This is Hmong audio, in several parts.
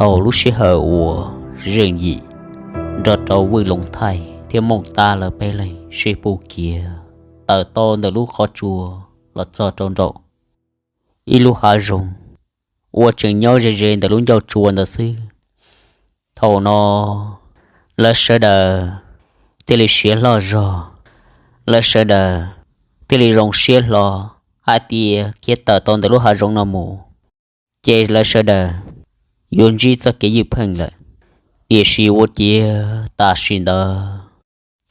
Tau lub sij hawm uas Zeej Yim nrog rau Vwj Loov Thaij thiab Mooj Tab lawv peb leeg sib pug kiag tawm tau ntawm lub qhov tsua los txog rau nraum ib lub hav zoov uas tseem nyob ze ze ntawm lub ncauj tsua ntawd xwb. Thaum no lawv sawv daws thiaj li siav loj zog, lawv sawv daws thiaj li zoo siab hlo hais tias khiav tawm tau ntawm lub hav zoov no mus ces lawv sawv daws yuav ntsib txoj kev ywj pheej lawm. Tiam sis ua ciav tam sim ntawd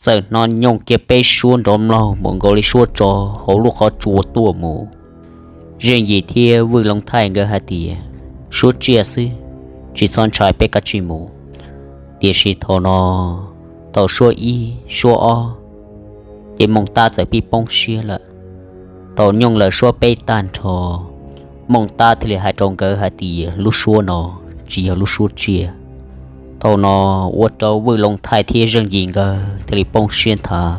txawm hnov nyooj kiag peb suab nrov mlaug npaum nkaus li suab tso hauv lub qhov tsua tuaj mus. Zeej Yim thiab Vwj Loov Thaij nkawd hais tias, suab tsiaj xwb, tsis txhob ntshai, peb kav tsij mus. Tiam sis thaum no thaum suab ib suab ob ces Mooj Tab txawm pib poob siab lawm. Thaum nyooj lawm suab peb tag nrho, Mooj Tab thiaj li hais rau nkawd hais tias lub suab no tsis yog lub suab tsiaj. Thaum no ua rau Vwj Loov Thaij thiab Zeej Yim nkawd thiaj li poob siab nthav.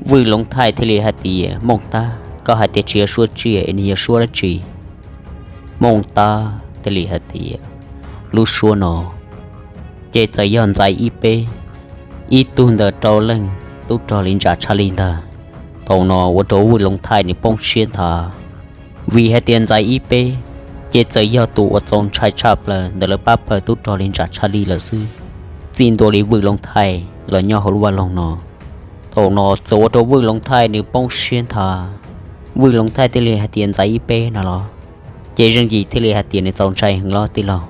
Vwj Loov Thaij thiaj li hais tias, Mooj Tab, koj hais tias tsis yog suab tsiaj es nws yog suab dab tsi? Mooj Tab thiaj li hais tias, lub suab no ces txawm yog Ntxaiv Ib Peb, ib tug ntawm rau leej tub rog li ntsa tshaj li ntag. Thaum no ua rau Vwj Loov Thaij nws poob siab nthav, vim hais tias Ntxaiv Ib Peb ces txawm yog tus uas txaus ntshai tshaj plaws ntawm lawv pab pawg tub rog li ntsa tshaj li lawm xwb, txij ntua li Vwj Loov Thaij los nyob hauv lub vaj loog no. Thaum no txawm ua rau Vwj Loov Thaij nws poob siab nthav, Vwj Loov Thaij thiaj li hais tias, Ntxaiv Ib Peb no los? Ces Zeej Yim thiaj li hais tias, nws txaus ntshai heev los tij laug.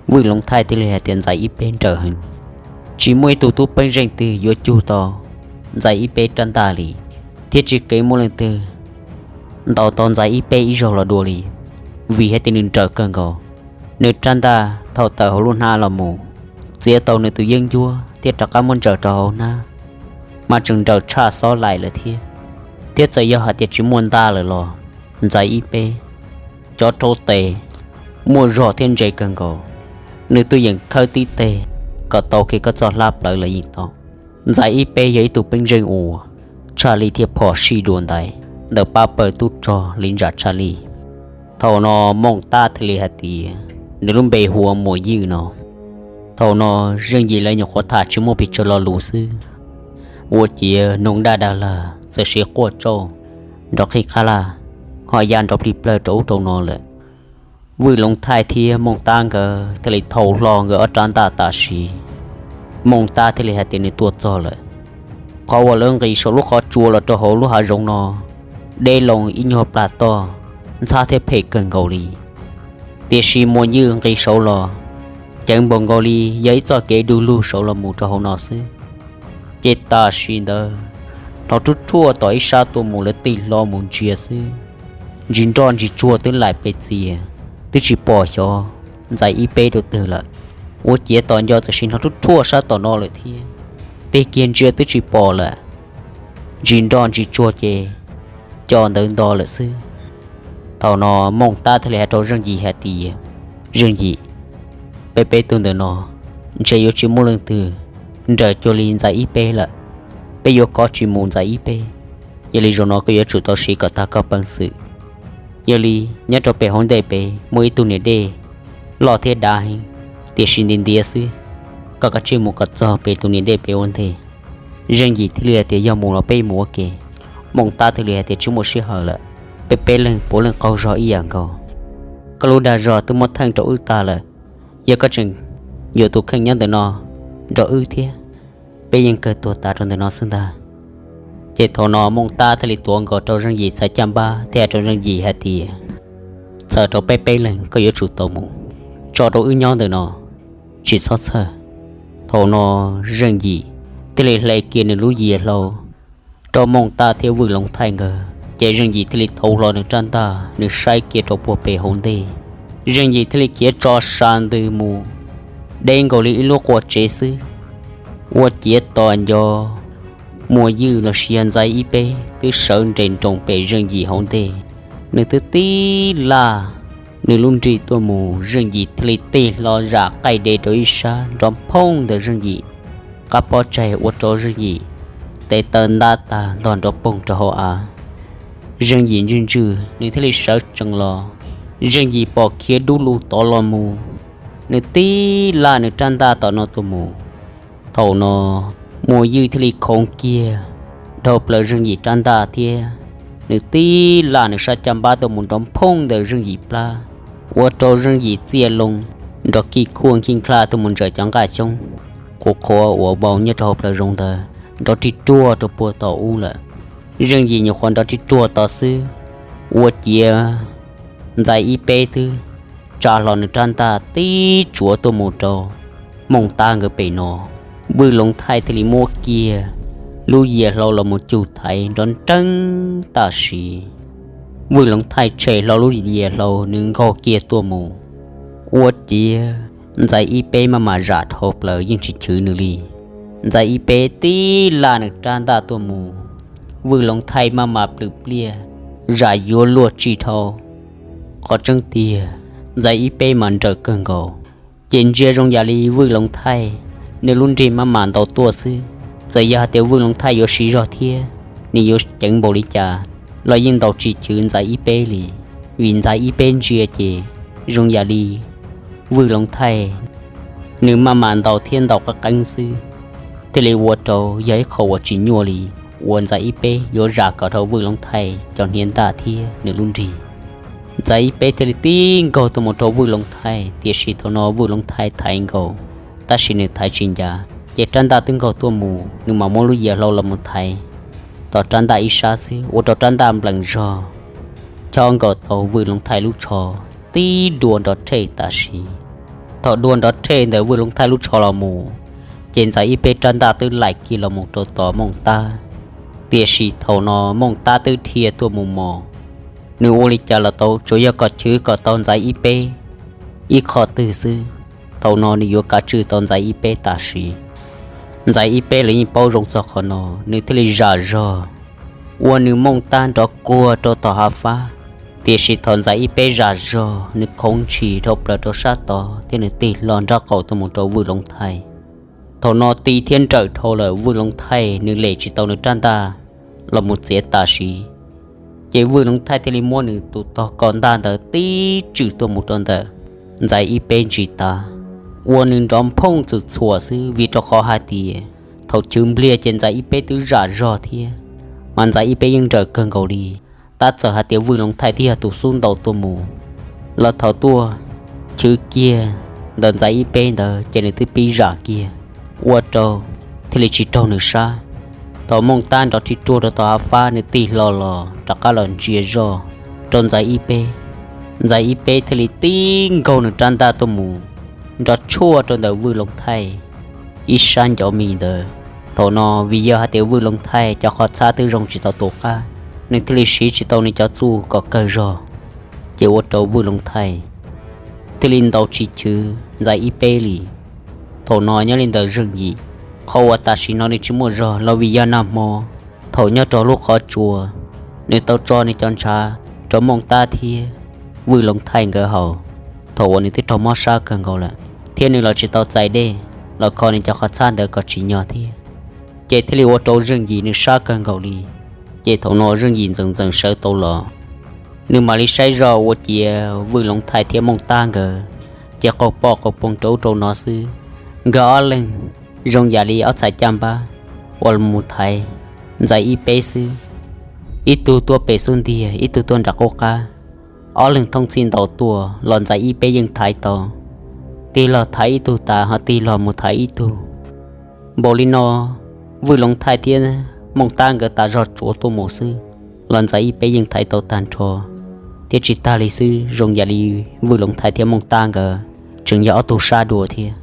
Vwj Loov Thaij thiaj li hais tias, Ntxaiv Ib Peb nrawm heev, tsis muaj ib tug tub peeb zeej twg yuav cug tau Ntxaiv Ib Peb rab ntaj li, thiab tsis keev muaj leej twg ntaus tau Ntxaiv Ib Peb ib zaug los dua li, vim hais tias nws nrawm kawg nkaus. Nws rab ntaj thaum tawm hauv lub hnab los mus, txiav tau nws tus yeeb ncuab thiab rov qab muab ntsaws rau hauv hnab, mas tseem nrawm tshaj xob laim lawm thiab. Thiab txawm yog hais tias tsis muaj ntaj lawm los Ntxaiv Ib Peb cov rau tes muaj zog thiab ntse kawg nkaus, nws twb yeej khawb tib teg kom tau kev koj txoj hlab plawv los yeej tau. Ntxaiv Ib Peb yog ib tug peeb zeej uas tshaj li thiab phom sij dua ntais ntawm pab pawg tub rog li ntsa tshaj li. Thaum no Mooj Tab thiaj li hais tias, nws lub npe hu ua Muas Ywj no. Thaum no Zeej Yim lawv nyuam qhuav tham tsis muaj pes tsawg lo lus xwb, ua ciav noog daj dag lag txawm siv quaj tsauj nrov qhib qhab laj, ho ya nrov plig plawg rau ub rau no lawm. Vwj Loov Thaij thiab Mooj Tab nkawd thiaj li thau hlo nkawd ob rab ntaj tam sim. Mooj Tab thiaj li hais tias nws tuaj txog lawm. Qhov uas lawv nqis saum lub qhov tsua los rau hauv lub hav zoov no deb loo ib nyuag plag toj, ntxhab thiab phem kawg nkaus li. Tiam sis Muas Ywj nqis saud los ceev npaum nkaus li yog ib txoj kev du lug saud los mus rau hauv no xwb. Ces tam sim ntawd hnov ruaj ruaj tom ib sab tuaj mus, lawv tig hlo mus ntsia xwb, ntsis nroj ntsis tsuag twb laim pes txias, twb tsis pom xyov Ntxaiv Ib Peb rau twg lawm. Ua ciav tom nco txawm sim hnov ruaj ruaj sab tom no lawm thiab. Tig kiag ntsia twb tsis pom lawm, ntsis nroj ntsis tsuag ces co ntawd nto lawm xwb. Thaum no Mooj Tab thiaj li hais rau Zeej Yim hais tias, Zeej Yim, peb peb tug ntawm no ntshe yuav tsis muaj leej twg nrawm cuag li Ntxaiv Ib Peb lawm. Peb yuav kov tsis mus Ntxaiv Ib Peb. Yog li zaum no koj yuav tsum tau siv kom tag koj peev xwm. Yog li nyob rau pem hauv ntej pem muaj ib tug niam dej loj thiab dav heev, tiam sis nti ntiav xwb, koj kav tsij mus kom txog pem tus niam dej pem ua ntej. Zeej Yim thiaj li hais tias, yog mus los peb mus ua ke. Mooj Tab thiaj li hais tias, tsis muaj sij hawm lawm, peb peb leeg puav leej qaug zog ib yam nkaus. Koj lub dag zog twb muab theej rau wb tag lawm, yog koj tseem yuav tus kheej nyob ntawm no nrog wb thiab, peb yeej kawg tuag tas rau ntawm no xwb ntag. Ces thaum no Mooj Tab thiaj li tuav nkaus rau Zeej Yim txhais caj npab thiab hais rau Zeej Yim hais tias, txhawm rau peb peb leeg koj yuav tsum tau mus, tso rau wb nyob ntawm no, tsis txhob txhawj. Thaum no Zeej Yim thiaj li hle kiag nws lub yias hlau rau Mooj Tab thiab Vwj Loov Thaij nkawd, ces Zeej Yim thiaj li thau hlo nws rab ntaj, nws saib kiag rau puag pem hauv ntej. Zeej Yim thiaj li khiav tso sa ntws mus, deb nkaus li ib lub qua tsev xwb. Ua ciav tos nco Muas Ywj los sis yog Ntxaiv Ib Peb twb sawv nres nroos pem Zeej Yim hauv ntej. Nws twb tib laj nws lub nrig tuaj mus, Zeej Yim thiaj li tig hlo zam qaij de rau ib sab nrov phooj ntawm Zeej Yim qab pob tsaig, ua rau Zeej Yim tes taw ntab tag ntog nrov poog rau hauv av. Zeej Yim ntswj ntswj, nws thiaj li sawv tsees los. Zeej Yim pom khiav dub lug tod los mus, nws tib laj nws rab ntaj tom no tuaj mus. Thaum no Muas Ywj thiaj li khoov kiag dhau plaws Zeej Yim rab ntaj thiab nws tib laj nws sab caj npab tuaj mus nrov phooj ntawm Zeej Yim plab, ua rau Zeej Yim txiaj loo nrov kij khuaj nkij nkaj tuaj mus ntsaws cov nqaj xyoob qhuav qhuav uas vau nyob rau hauv plawv zoov ntawd nrov rig ruag rau puag tom ub lawm. Zeej Yim nyuam qhuav nrov rig ruag tod xwb, ua ciav Ntxhais Ib Peb twb tsa hlo nws rab ntaj tib tsuav tuaj mus rau Mooj Tab nkawd pem no. Vwj Loov Thaij thiaj li muab kiag lub yias hlau los mus cug thaiv nrov nreeb tam sim. Vwj Loov Thaij tshem hlo lub yias hlau nws nkaug kiag tuaj mus, ua ciav Ntxhais Ib Peb maj mam zam dhau plaws yeej tsis chwv nws li. Ntxhais Ib Peb tib laj nws rab ntaj tuaj mus, Vwj Loov Thaij maj mam plws pliaj zam yuav luag tsis dhau. Qhov tseeb tiag, Ntxhais Ib Peb mas nrawm kawg nkaus, ces ntsia zoo yam li Vwj Loov Thaij nws lub nrig maj mam ntaus tuaj xwb. Txawm yog hais tias Vwj Loov Thaij yuav siv zog thiab nws yuav ceev npaum li cas los yeej ntaus tsis chwv Ntxhais Ib Peb li, vim Ntxhais Ib Peb ntsia ces zoo yam li Vwj Loov Thaij nws maj mam ntaus thiab ntaus qeeb qeeb xwb, thiaj li ua rau yog ib qho uas tsis nyuaj li uas Ntxhais Ib Peb yuav zam kom dhau Vwj Loov Thaij cov hniav ntaj thiab nws lub nrig. Ntxhais Ib Peb thiaj li tib nkaug tuaj mus rau Vwj Loov Thaij, tiam sis thaum no Vwj Loov Thaij thaiv nkaus, tab sis nws thaiv tsis ncav, ces rab ntaj twb nkaug tuaj mus, nws mam muab lub yias hlau los mus thaiv tom rab ntaj ib sab xwb, ua rau rab ntaj nplees zog chob nkaus tau Vwj Loov Thaij lub tsho, tib dua nrov rhej tam sim. Thaum dua nrov rhej ntawm Vwj Loov Thaij lub tsho los mus, ces Ntxhais Ib Peb rab ntaj twb laim kiag los mus rau tom Mooj Tab. Tiam sis thaum no Mooj Tab twb dhia tuaj mus mos, nws ua li cas los tau, tsuas yog kom chwv kom tau Ntxhais Ib Peb ib qho twg xwb, thaum no nws yuav kav tswj tau Ntxhais Ib Peb tam sim. Ntxhais Ib Peb los yeej paub zoo txog qhov no, nws thiaj li zam zog ua nws Mooj Tab nrov kuag rau tom hav fab. Tiam sis thaum Ntxhais Ib Peb zam zog, nws khoov ntshis dhau plaws rau sab tod thiab nws tig hlo nraub qaum tuaj mus rau Vwj Loov Thaij. Thaum no ti thiab nrawm dhau lawm, Vwj Loov Thaij nws lem tsis tau nws rab ntaj los mus txiav tam sim, ces Vwj Loov Thaij thiaj li muab nws tus tog kaus ntaj ntawd tib tswm tuaj mus rau ntawm Ntxhais Ib Peb ntsis tav, ua nws nrov nphooj txwm txhuam xwb, vim rau qhov hais tias thaum chwv npliag ces Ntxhais Ib Peb twb zam zog thiab, mas Ntxhais Ib Peb yeej nrawm kawg nkaus li. Tab txawm hais tias Vwj Loov Thaij twb yog tus xub ntaus tuaj mus los thaum tuaj chwv kiag ntawm Ntxhais Ib Peb ntawd ces nws twb pib zam kiag, ua rau thiaj li tsis raug nws sab. Thaum Mooj Tab nrov rig ruag rau tom hav fab, nws tig hlo los rov qab los ntsia zoj rau Ntxhais Ib Peb. Ntxhais Ib Peb thiaj li tib nkaug nws rab ntaj tuaj mus nrov tshuaj rau ntawm Vwj Loov Thaij ib sab ncov mis ntawd. Thaum no vim yog hais tias Vwj Loov Thaij cov qhov txhab twb zoo tsis tau tus qab, nws thiaj li siv tsis tau nws cov txuj kom kawg zog, ces ua rau Vwj Loov Thaij thiaj li ntaus tsis chwv Ntxhais Ib Peb li. Thaum no nyob li ntawm Zeej Yim, qhov uas tam sim no nws tsis muaj zog los vim yog nag hmo thaum nyob rau lub qhov tsua, nws tau tso nws cov ntshav rau Mooj Tab thiab Vwj Loov Thaij nkawd haus, thaum uas nws twb raug mob sab kawg nkaus lawm, thiab nws los tsis tau txais dej los kho nws cov qhov txhab ntawd kom tsim nyog thiab, ces thiaj li ua rau Zeej Yim nws sab kawg nkaus li. Ces thaum no Zeej Yim ntxeev ntxeev sawv tau los, nws mam li saib zoj ua ciav Vwj Loov Thaij thiab Mooj Tab nkawd ces qaug poj qaug poog rau ub rau no xwb. Nkawd ob leeg zoo yam li ob txhais caj npab uas los mus thaiv Ntxhais Ib Peb xwb, ib tug tuaj pem xub ntiag, ib tug tuaj nram qub qab. Ob leeg thooj txhij ntaus tuaj los Ntxhais Ib Peb yeej thaiv tau, tig los thaiv ib tug tas ho tig los mus thaiv ib tug. Npaum li no, Vwj Loov Thaij thiab Mooj Tab nkawd tas zog tsuav tuaj mus xwb los Ntxhais Ib Peb yeej thaiv tau tag nrho. Thiab tsis tag li xwb, zoo yam li Vwj Loov Thaij thiab Mooj Tab nkawd tseem yog ob tug sab dua thiab.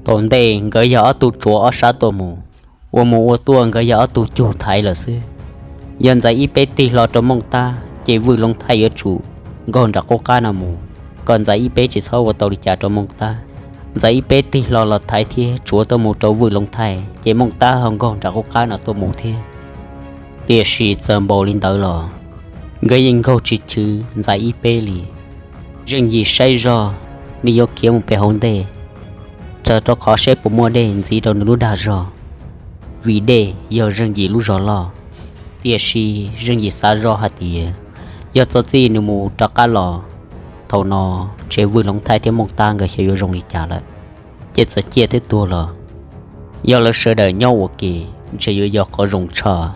Thaum ntej nkawd yog ob tug tsuav ob sab tuaj mus, ua mus ua tuaj nkawd yog ob tug cug thaiv lawm xwb. Yog Ntxhais Ib Peb tig hlo rau Mooj Tab ces Vwj Loov Thaij yuav tsum nkaug nram qub qab no mus, kom Ntxhais Ib Peb tsis txhob ua tau li cas rau Mooj Tab. Ntxhais Ib Peb tig hlo los thaiv thiab tsuav tuaj mus rau Vwj Loov Thaij ces Mooj Tab ho nkaug nram qub qab no tuaj mus thiab. Tiam sis txawm npaum li ntawd los nkawd yeej nkaug tsis chwv Ntxhais Ib Peb li. Zeej Yim saib zoj, nws yuav khiav mus pem hauv ntej, txawm rau qhov seb puas muaj dej ntxiv rau nws lub dag zog, vim dej yog Zeej Yim lub zog loj. Tiam sis Zeej Yim xav zoj hais tias yog txog txij nws mus rov qab los, Thaum no ntshe Vwj Loov Thaij thiab Mooj Tab nkawd xyov yuav zoo li cas lawm, ces txawm ciaj twb tuag los yog lawv sawv daws nyob ua ke ntshe yuav yog qhov zoo tshaj.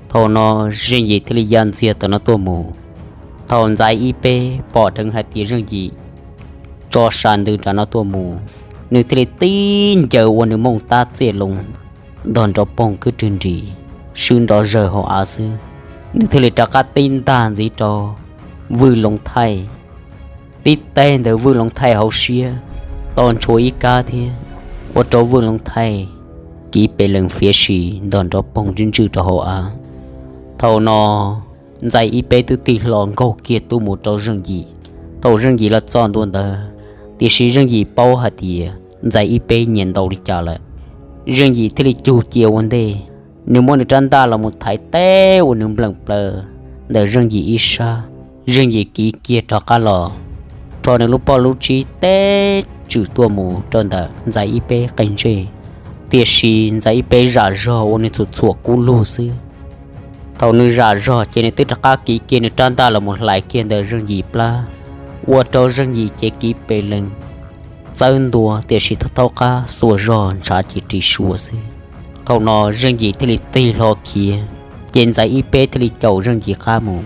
Thaum no Zeej Yim thiaj li ya ntxiag tom no tuaj mus. Thaum Ntxaiv Ib Peb pom dheev hais tias Zeej Yim tso sam ntws nram no tuaj mus, nws thiaj li tib ncaws ua nws mooj tab txiaj loo ntog nrov poog kwb rwg nris, swb nrov zawg hauv av xwb. Nws thiaj li rov qab tib ntag ntxiv rau Vwj Loov Thaij, tib teg ntawm Vwj Loov Thaij hauv siab, to ntshua ib kab thiab ua rau Vwj Loov Thaij kiv pes lees fiav si ntog nrov poog ntswj ntswj rau hauv av. Thaum no Ntxaiv Ib Peb twb tig hlo nkaug kiag tuaj mus rau Zeej Yim. Thaum Zeej Yim los txog ntua ntawd, tiam sis Zeej Yim paub hais tias Ntxaiv Ib Peb nyiam ntau li cas lawm, Zeej Yim thiaj li cug cia ua ntej. Nws muab nws rab ntaj los mus thaiv teb ua nws npleem plaws ntawm Zeej Yim ib sab. Zeej Yim kiv kiag rov qab los, rho nws lub pob lub tsib teb tswm tuaj mus rau ntawm Ntxaiv Ib Peb qe ntsej. Tiam sis Ntxaiv Ib Peb zam zog ua nws txhuam txhuam kub lug xwb. Thaum nws zam zog ces nws twb rov qab kiv kiag nws rab ntaj los mus hlais kiag ntawm Zeej Yim plab, ua rau Zeej Yim ces kiv pes lees txawb ntua, tiam sis thaub qab xuas zog ntshav ces ris sua xwb. Thaum no Zeej Yim thiaj li tig hlo khiav, ces Ntxaiv Ib Peb thiaj li caum Zeej Yim qab mus.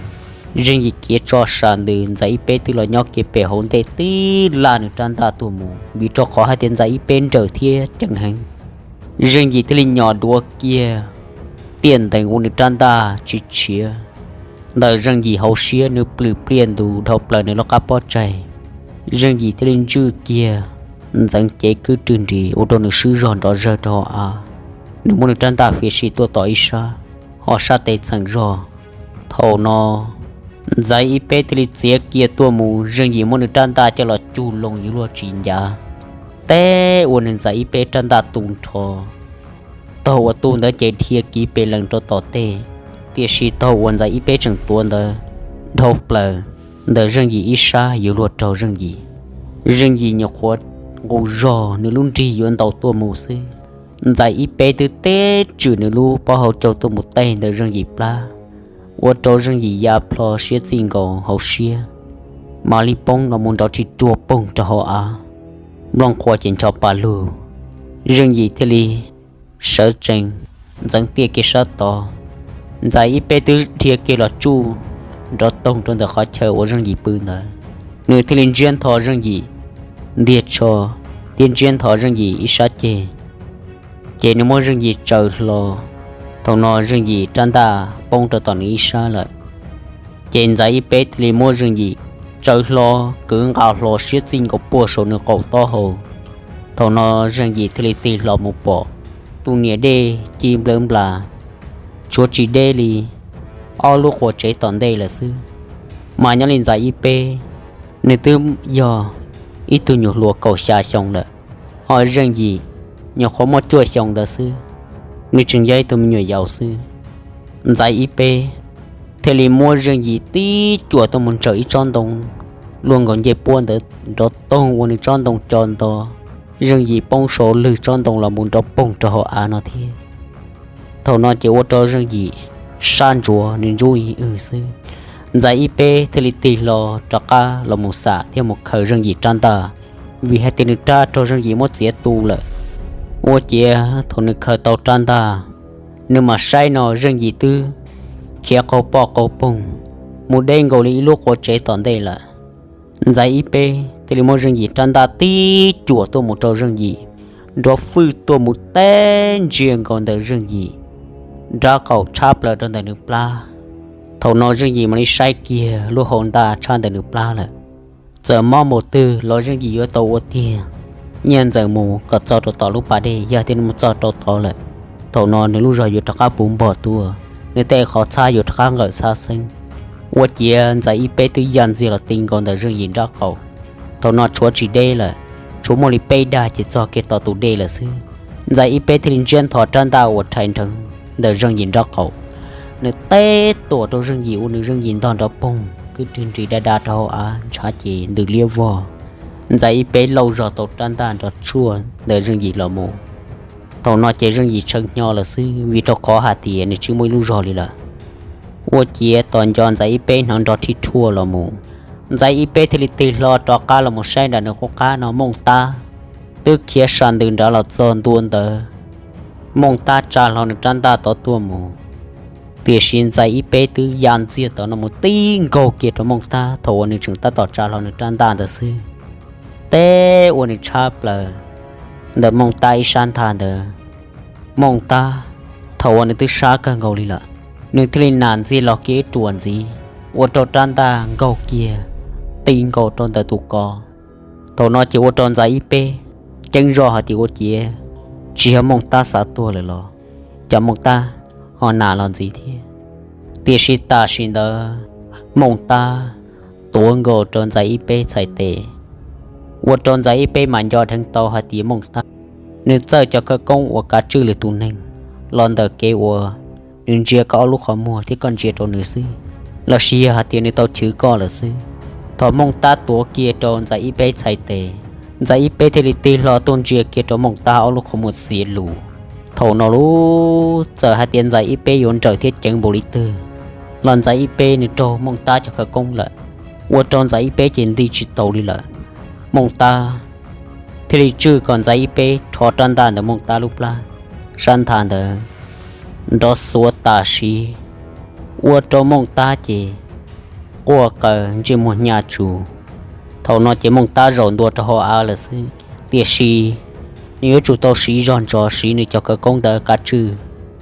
Zeej Yim khiav tso sam ntws, Ntxaiv Ib Peb twb los nyob kiag pem hauv ntej tib laj nws rab ntaj tuaj mus, vim rau qhov hais tias Ntxaiv Ib Peb nrawm thiab ceev heev. Zeej Yim thiaj li nyom duav kiag tiaj ntees ua nws rab ntaj tsis tshiav ntawm Zeej Yim hauv siab, nws plwm pliaj ntus dhau plaws nws lub qab pob tsaig. Zeej Yim thiaj li ntswj kiag ntxeev cev kwb rwg nris ua rau nws swb zog nrov zawg rau hauv av. Nws muab nws rab ntaj fiav si tuaj tom ib sab, ho sab tes txheem zog. Thaum no Ntxaiv Ib Peb thiaj li txiav kiag tuaj mus, Zeej Yim muab nws rab ntaj coj los cug loo yuav luag tsis ncav, teb ua nws Ntxaiv Ib Peb rab ntaj tu nrho. Taug uas tu ntawd ces dhia kiv pes lees rau tom tej, tiam sis taug uas Ntxaiv Ib Peb tseem tuav ntawd dhau plaws ntawm Zeej Yim ib sab yuav luag raug Zeej Yim. Zeej Yim nyuam qhuav nqus zog nws lub nrig yuav ntaus tuaj mus xwb, Ntxaiv Ib Peb twb teb tswm nws lub pob hauv caug tuaj mus teg ntawm Zeej Yim plab, ua rau Zeej Yim ya plho siab txij nkaus hauv siab, mam li poob los mus nrov ris ruag poog rau hauv av, nplooj qhuav ces ncho pa lug. Zeej Yim thiaj li sawv tsees ntxeev tiaj kiag sab tod. Ntxaiv Ib Peb twb dhia kiag los tsuj nrov toog rau ntawm qhov chaw uas Zeej Yim pw ntawd, nws thiaj li ntsiab ntho Zeej Yim ntiag tsho thiab ntsiab ntho Zeej Yim ib sab ceg, ces nws muab Zeej Yim tsaws hlo. Thaum no Zeej Yim rab ntaj poob rau tom nws ib sab lawm, ces Ntxaiv Ib Peb thiaj li muab Zeej Yim tsaws hlo, kwv nqa hlo siab txij nkaus puag saum nws qaum taub hau. Thaum no Zeej Yim thiaj li tig hlo mus pom tus niam dej ci nplawv nplas, tshuav tsis deb li ob lub quas tsev tom ntej lawm xwb. Mas nyob li Ntxaiv Ib Peb, nws twb yog ib tug nyuam hluas kaum xya xyoo lawm, ho Zeej Yim nyuam qhuav muaj cuaj xyoo ntawd xwb, nws tseem yog ib tug me nyuam yaus xwb. Ntxaiv Ib Peb thiaj li muab Zeej Yim tib cuam tuaj mus ntsaws ib tsob ntoo luaj nkaus ncej puab ntawd nrov toog ua nws tsob ntoo co nto, Zeej Yim poob saud lwg tsob ntoo los mus nrov poog rau hauv av no thiab. Thaum no ces ua rau Zeej Yim sab ntsuav nws ntsuj ib wg xwb. Ntxaiv Ib Peb thiaj li tig hlo rov qab los mus xam thiab mus khaws Zeej Yim rab ntaj, vim hais tias nws rab raug Zeej Yim muab txiav tu lawm. Ua ciav thaum nws khaws tau rab ntaj, nws mam saib no Zeej Yim twb khiav qaug poj qaug poog mus deb nkaus li ib lub quas tsev tom ntej lawm. Ntxaiv Ib Peb thiaj li muab Zeej Yim rab ntaj tib cuam tuaj mus rau Zeej Yim, nrov fwj tuaj mus teb ntsiag nkaus ntawm Zeej Yim nrab qaum tshab plaws rau ntawm nws plab. Thaum no Zeej Yim mam li saib kiag lub hau ntaj tshab ntawm nws plab lawm. Txawm mob npaum twg los Zeej Yim yuav tau ua tiag nyiaj ntxawm mus kom txog rau tom lub pas dej, yog tias nws mus txog rau tod lawm, thaum no nws lub zog yuav rov qab puv npog tuaj, nws tej qhov txhab yuav rov qab nqawm txhab xeeb. Ua ciav Ntxaiv Ib Peb twb ya ntxiag los ti nkaus ntawm Zeej Yim nrab qaum. Thaum no tshuav tsis deb lawm, tshuav muaj li peb dag ces txog kiag tom tus dej lawm xwb. Ntxaiv Ib Peb thiaj li ntsiab ntho rab ntaj uas rhais nreeg ntawm Zeej Yim nrab qaum, nws teb tuam rau Zeej Yim ua nws Zeej Yim ntog nrov poog kwv rwg nris da da rau hauv av ntshav ces ntws liab vog. Ntxaiv Ib Peb lauj zog tau rab ntaj nrov tshuaj ntawm Zeej Yim los mus. Thaum no ces Zeej Yim tshee hnyo lawm xwb vim rau qhov hais tias nws tsis muaj ib lub zog li lawm. Ua ciav tos nco Ntxaiv Ib Peb hnov nrov rhib rhuaj los mus, Ntxaiv Ib Peb thiaj li tig hlo rov qab los mus saib nram nws qub qab no Mooj Tab twb khiav sa ntws nrad los txog ntua ntawd. Mooj Tab tsa hlo nws rab ntaj tod tuaj mus, tiam sis Ntxaiv Ib Peb twb ya ntxiag tod no mus tib nkaug kiag rau Mooj Tab thaum uas nws tseem tab tom tsa hlo nws rab ntaj ntawd xwb. Teb ua nws tshab plaws ntawm Mooj Tab ib sab ntha ntawd. Mooj Tab thaum uas nws twb sab kawg nkaus li lawm, nws thiaj li nam ntxiag los kiag ib ruam ntxiv, ua rau rab ntaj nkaug kiag ti nkaus rau ntawm tus ko. Thaum no ces ua rau Ntxaiv Ib Peb ceeb zoj hais tias ua ciav tsis yog Mooj Tab xav tuag lawm los cas Mooj Tab ho nam los ntxiv thiab. Tiam sis tam sim ntawd Mooj Tab tuav nkaus rau Ntxaiv Ib Peb txhais tes, ua rau Ntxaiv Ib Peb mam nco dheev tau hais tias Mooj Tab nws txawj cov khawv koob uas kav tswj lwm tus neeg los ntawm kev uas nws ntsia koj ob lub qhov muag thiab koj ntsia rau nws xwb, los sis yog hais tias nws tau chwv koj lawm xwb. Thaum Mooj Tab tuav kiag rau Ntxaiv Ib Peb txhais tes, Ntxaiv Ib Peb thiaj li tig hlo tuaj ntsia kiag rau Mooj Tab ob lub qhov muag xiav lus. Thaum no lub txawm hais tias Ntxaiv Ib Peb yuav nrawm thiab ceev npaum li twg los Ntxaiv Ib Peb nws raug Mooj Tab cov khawv koob lawm, ua rau Ntxaiv Ib Peb ces nti tsis tau li lawm. Mooj Tab thiaj li tswj kom Ntxaiv Ib Peb rho rab ntaj ntawm Mooj Tab lub plab sab ntha ntawd nrov xuav tam sim, ua rau Mooj Tab ces quaj qaws ntsej muag hnyav tsuv. Thaum no ces Mooj Tab zaum ntua rau hauv av lawm xwb, tiam sis nws yuav tsum tau siv zog ntsos siv nws cov khawv koob ntawd kav tswj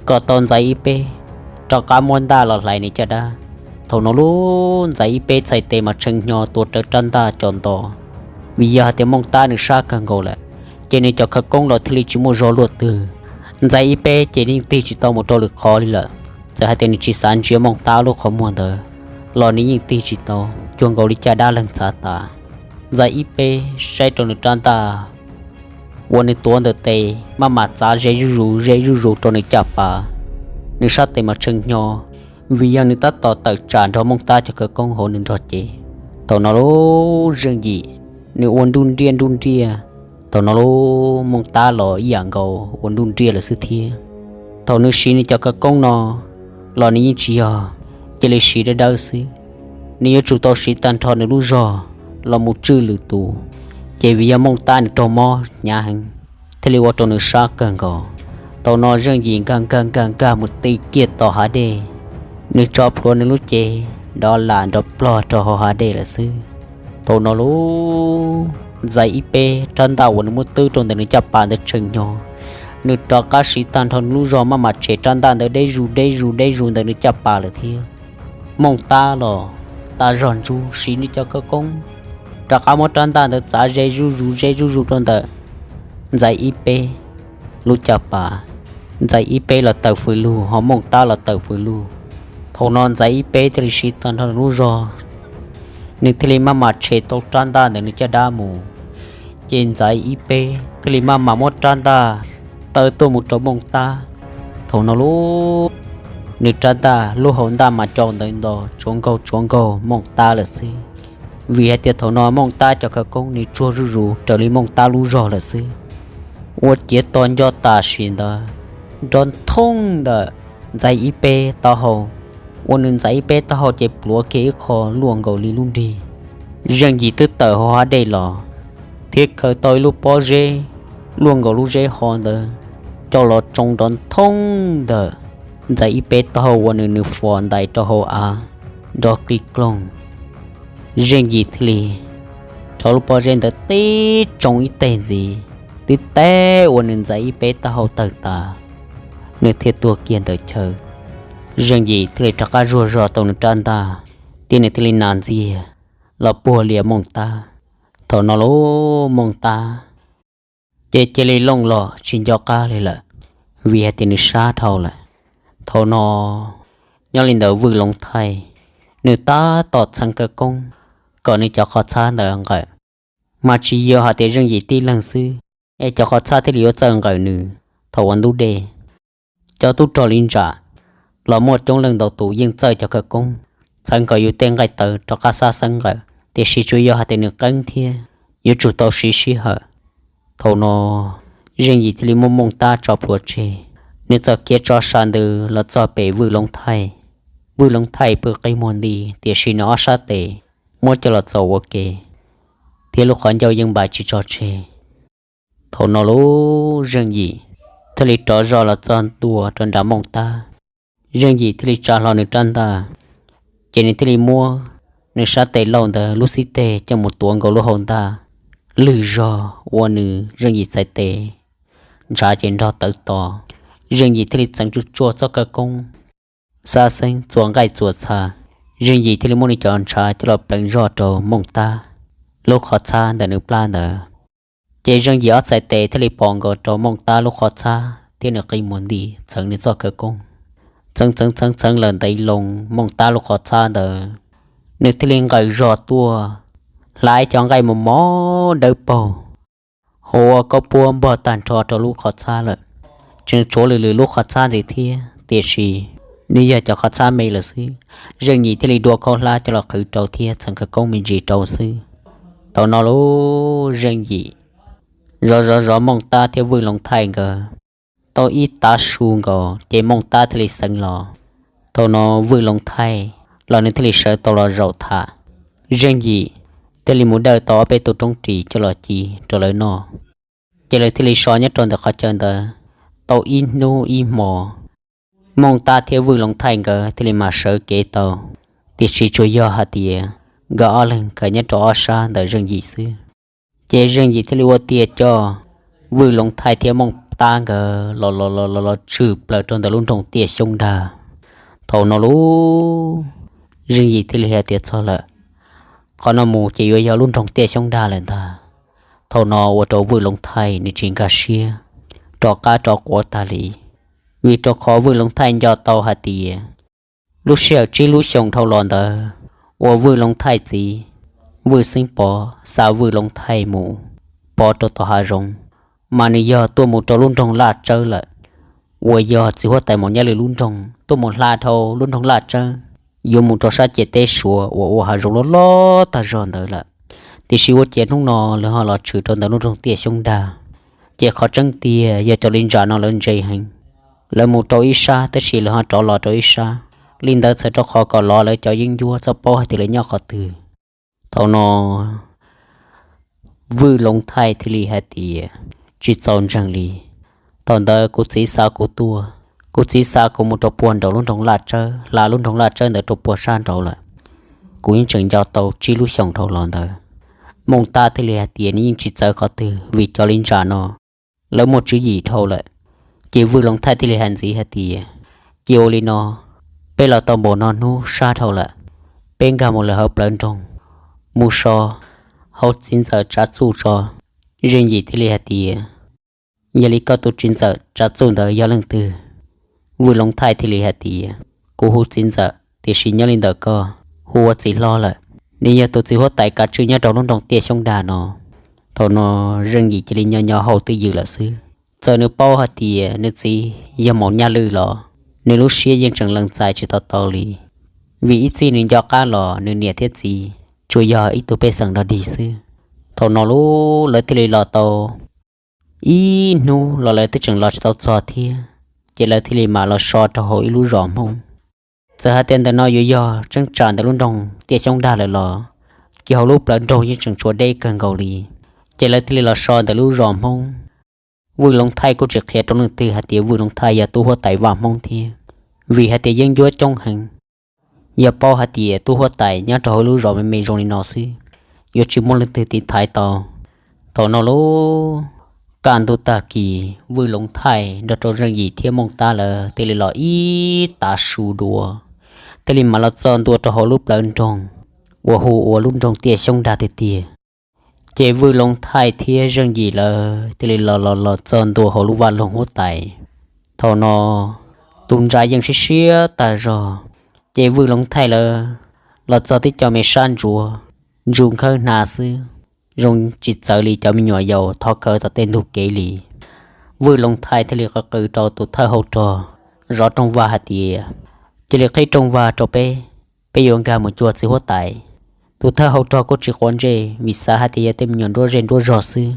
kom tau Ntxaiv Ib Peb rov qab muab ntaj los hlais nws caj dab. Thaum no lub Ntxaiv Ib Peb txhais tes mas tshee hnyo tuav rawv rab ntaj cov nto, vim yog hais tias Mooj Tab nws sab kawg nkaus lawm, ces nws cov khawv koob los thiaj li tsis muaj zog luaj twg. Ntxaiv Ib Peb ces yeej tig tsis tau mus rau lwm qhov li lawm. Txawm hais tias nws tsis xav ntsia Mooj Tab lub qhov muag ntawd los nws yeej tig tsis tau, cuag nkaus li caj dab leeg txhav tas. Ntxaiv Ib Peb saib rau nws rab ntaj uas nws tuav ntawm tes maj mam txav ze zuj zus ze zuj zus rau nws caj pas, nws sab tes mas tshee hnyo, vim yog nws tab tom tawm tsam nrog Mooj Tab cov khawv koob hauv nws nrog cev. Thaum no lub Zeej Yim nws ua nruj nriaj nruj nriaj, thaum no lub Mooj Tab los ib yam nkaus ua nruj nriaj lawm xwb thiab. Thaum nws siv nws cov khawv koob no los nws yeej tsis yog cia li siv dawb dawb xwb, nws yuav tsum tau siv tag nrho nws lub zog los mus tswj lwm tus. Ces vim yog Mooj Tab nws raug mob hnyav heev, thiaj li ua rau nws sab kawg nkaus. Thaum no Zeej Yim nkag nkag nkag nkag mus ti kiag tom hav dej, nws tso plhuav nws lub cev dov lam nrov plog rau hauv hav dej lawm xwb. Thaum no lub Ntxaiv Ib Peb rab ntaj uas nws muab twb rau ntawm nws caj pas ntawd tshee hnyo, nws rov qab siv tag nrho nws lub zog maj mam tshem rab ntaj ntawd deb zus deb zus deb zus ntawm nws caj pas lawm thiab. Mooj Tab los tas zog ntsug siv nws cov khawv koob, rov qab muab rab ntaj ntawd txav ze zuj zus ze zuj zus rau ntawm Ntxaiv Ib Peb lub caj pas. Ntxaiv Ib Peb los tawm fws lug, ho Mooj Tab los tawm fws lug. Thaum no Ntxaiv Ib Peb thiaj li siv tag nrho nws lub zog, nws thiaj li maj mam tshem tau rab ntaj ntawm nws caj dab mus. Ces Ntxaiv Ib Peb thiaj li maj mam muab rab ntaj taw tuaj mus rau Mooj Tab. Thaum no lub, nws rab ntaj lub hau ntaj mas co ntawv nto tsuav nkaug tsuav nkaug Mooj Tab lawm xwb, vim hais tias thaum no Mooj Tab cov khawv koob nws tsuag zuj zus raws li Mooj Tab lub zog lawm xwb. Ua ciav tos nco tam sim ntawd, nrov nthoob ntawm Ntxaiv Ib Peb taub hau, ua nws Ntxaiv Ib Peb taub hau ces pluav kiag ib qho luaj nkaus li lub nrig. Zeej Yim twb tawm hauv hav dej los, thiab khaws tau ib lub pob zeb luaj nkaus lub zeb ho ntawd coj los tsoo nrov nthoob ntawm Ntxaiv Ib Peb taub hau ua nws nws fos ntais rau hauv av nrov klig kloog. Zeej Yim thiaj li rho lub pob zeb ntawd tib tsoo ib teg ntxiv, tib teg ua nws Ntxaiv Ib Peb taub hau tawg tas, nws thiaj tuag kiag ntawm chaw. Zeej Yim thiaj li rov qab zuag zog tau nws rab ntaj, thiab nws thiaj li nas ntxiag los puag lias Mooj Tab. Thaum no lub Mooj Tab ces cia li looj los tsis nco qab li lawm, vim hais tias nws sab dhau lawm. Thaum no nyob li ntawd Vwj Loov Thaij, nws tab tom txheev khawv koob kom nws cov qhov txhab ntawd nqawm, mas tsis yog hais tias Zeej Yim tib leeg xwb, es cov qhov txhab thiaj li yuav txawj nqawm nws. Thaum ua ntub dej, cov tub rog li ntsam los muaj coob leej ntau tus yeej txawj cov khawv koob txheev kom yus tej nqaij tawv rov qab xab xeeb nqawm, tiam sis tsuas yog hais tias nws qeeb thiab yuav tsum tau siv sij hawm. Thaum no Zeej Yim thiaj li muab Mooj Tab tso plhuav tseg, nws txawm khiav tso sa ntws los txog pem Vwj Loov Thaij. Vwj Loov Thaij pw qi muag nti, tiam sis nws ob sab tes muab coj los txaus ua ke, thiab lub qhov ncauj yeej npais tsis tso tseg. Thaum no lub Zeej Yim thiaj li rov zog los txog ntua rau nram Mooj Tab. Zeej Yim thiaj li tsa hlo nws rab ntaj, ces nws thiaj li muab nws sab tes laug ntawd lub xib teg coj mus tuav nkaus lub hau ntaj, lwg zog ua nws Zeej Yim txhais tes, ntshav ces nrog tawv to. Zeej Yim thiaj li txeev tsuj tsuaj txoj khawv koob, xab xeeb txuas nqaij txuas txha. Zeej Yim thiaj li muab nws cov ntshav coj los pleev zog rau Mooj Tab lub qhov txhab ntawm nws plab ntawd. Ces Zeej Yim ob txhais tes thiaj li pom nkaus rau Mooj Tab lub qhov txhab thiab nws qi mus nti txeev nws txoj khawv koob. Txeev txeev txeev txeev lawm ntev loo Mooj Tab lub qhov txhab ntawd, nws thiaj li nqaws zog tuaj, hlav cov nqaij mos mos dawb paug, ua kauj puab npog tag nrho rau lub qhov txhab lawm. Tseem tshuav lwm lwm lub qhov txhab ntxiv thiab, tiam sis nws yog cov qhov txhab me lawm xwb. Zeej Yim thiaj li dua khaub hlab coj los qhwv rau thiab txeev khawv koob me ntsis rau xwb. Thaum no lub Zeej Yim zov zov zov Mooj Tab thiab Vwj Loov Thaij nkawd tau ib tav su nkaus, ces Mooj Tab thiaj li xeev los. Thaum no Vwj Loov Thaij los nws thiaj li sawv tau los zaum tham. Zeej Yim thiaj li mus dawj tau ob peb tug roob ris coj los ci rau lawv noj. Ces lawv thiaj li so nyob rau ntawm qhov chaw ntawd tau ib hnub ib hmo. Mooj Tab thiab Vwj Loov Thaij nkawd thiaj li mam sawv kev tau, tiam sis tsuas yog hais tias nkawd ob leeg kawm nyob rau ob sab ntawm Zeej Yim xwb. Ces Zeej Yim thiaj li ua tiag coj Vwj Loov Thaij thiab Mooj Tab nkawd los los los los los tshwm plaws rau ntawm lub nroog Tiaj Xyoob Dag. Thaum no lub Zeej Yim thiaj li hais tias txog lawm, qhov no mus ces yuav yog lub nroog Tiaj Xyoob Dag lawm ntag. Thaum no ua rau Vwj Loov Thaij nws tsis nkag siab, rov qab rov quav tag li, vim rau qhov Vwj Loov Thaij nco tau hais tias lub sij hawm tsib lub xyoos dhau los ntawd uas Vwj Loov Thaij txiv Vwj Xeeb Pov xa Vwj Loov Thaij mus pov rau tom hav zoov, mas nws yog tuaj mus rau lub nroog Laj Tsawb lawm, uas yog txiv huab tais Maum Nyaj Lwj lub nroog tuaj mus hla dhau lub nroog Laj Tsawb, yuav mus rau sab ciam teb Suav uas ua hav zoov loj loj tag zog ntawd lawm. Tiam sis ua ciav hnub no lawv ho los tshwm rau ntawm lub nroog Tiaj Xyoob Dag, ces qhov tseeb tiag yog cov li ntsam no lawv ntse heev. Lawv mus rau ib sab tab sis lawv ho rov los rau ib sab, li ntawd txhawm rau qhov kom lov lawv cov yeeb ncuab txhob paub hais tias lawv nyob qhov twg. Thaum no Vwj Loov Thaij thiaj li hais tias, tsis txaus ntseeg li. Thaum ntawd kuv txiv xa kuv tuaj, kuv txiv xa kuv mus rau puag nraum lub nroog Laj Tsawb, hla lub nroog Laj Tsawb ntawd rau puag sab nraud lawm. Kuv yeej tseem nco tau tsib lub xyoos dhau los ntawd. Mooj Tab thiaj li hais tias nws yeej tsis txawv qhov twg vim cov li ntsam no lawv muaj tswv yim dhau lawm. Ces Vwj Loov Thaij thiaj li hais ntxiv hais tias, cia ua li no, peb los tau npaum no hnub sab dhau lawm, peb nkag mus lawm hauv plawv nroog, mus so hauv txiv ntxawm Tsav Txuj tso. Zeej Yim thiaj li hais tias, yog li koj tus txiv ntxawm Tsav Txuj ntawd yog leej twg? Vwj Loov Thaij thiaj li hais tias, kuv hu txiv ntxawm tiam sis nyob li ntawm koj hu ua txiv hlob lawm. Nws yog tus txiv huab tais kav tswj nyob rau lub nroog Tiaj Xyoob Dag no. Thaum no Zeej Yim cia li nyo nyo hau twj ywm lawm xwb. Txawm nws paub hais tias nws txiv yog Maum Nyaj Lwj los nws lub siab yeej tseem lees txais tsis tau tau li, vim ib txhij nws nco qab los nws niam thiab txiv tsuas yog ib tug pej xeem dog dig xwb. Thaum no lub lawv thiaj li los tau ib hnub los lawv twb tseem los tsis tau txog thiab, ces lawv thiaj li mam los so rau hauv ib lub zos Hmoob. Txawm hais tias ntawm no yuav yog tseeb tsam ntawm lub nroog Tiaj Xyoob Dag lawm los, ces hauv lub plawv nroog yeej tseem tshuav deb kawg nkaus li. Ces lawv thiaj li los so ntawm lub zos Hmoob. Vwj Loov Thaij kuj tsis qhia rau leej twg hais tias Vwj Loov Thaij yog tub huab tais vaj Hmoob thiab, vim hais tias yeeb ncuab coob heev. Yog paub hais tias tub huab tais nyob rau hauv lub zos me me zoo li no xwb, yuav tsis muaj leej twg tiv thaiv tau. Thaum no lub kaj ntug tag kis Vwj Loov Thaij nrog rau Zeej Yim thiab Mooj Tab lawv thiaj li los ib tav su dua, thiaj li mam los txog ntua rau hauv lub plawv nroog uas hu ua lub nroog Tiaj Xyoob Dag tiag tiag. Ces Vwj Loov Thaij thiab Zeej Yim lawv thiaj li los los los txog ntua hauv lub vaj loog huab tais. Thaum no tus ntsa yeej siab siab tag zog, ces Vwj Loov Thaij lawv los txog tib co me sab ntsuav, ntsuj nkhawb hnav xwb, zoo tsis txawv li cov me nyuam yaus thov khawv tom tej ntug kev li. Vwj Loov Thaij thiaj li qw qw rau tus thawj hau rog zov rooj vag hais tias, cia li qhib rooj vag rau peb, peb yuav nkag mus cuag txiv huab tais. Tus thawj hau rog kuj tsis quav ntsej vim xav hais tias yog tej me nyuam nruab zej nruab zog xwb.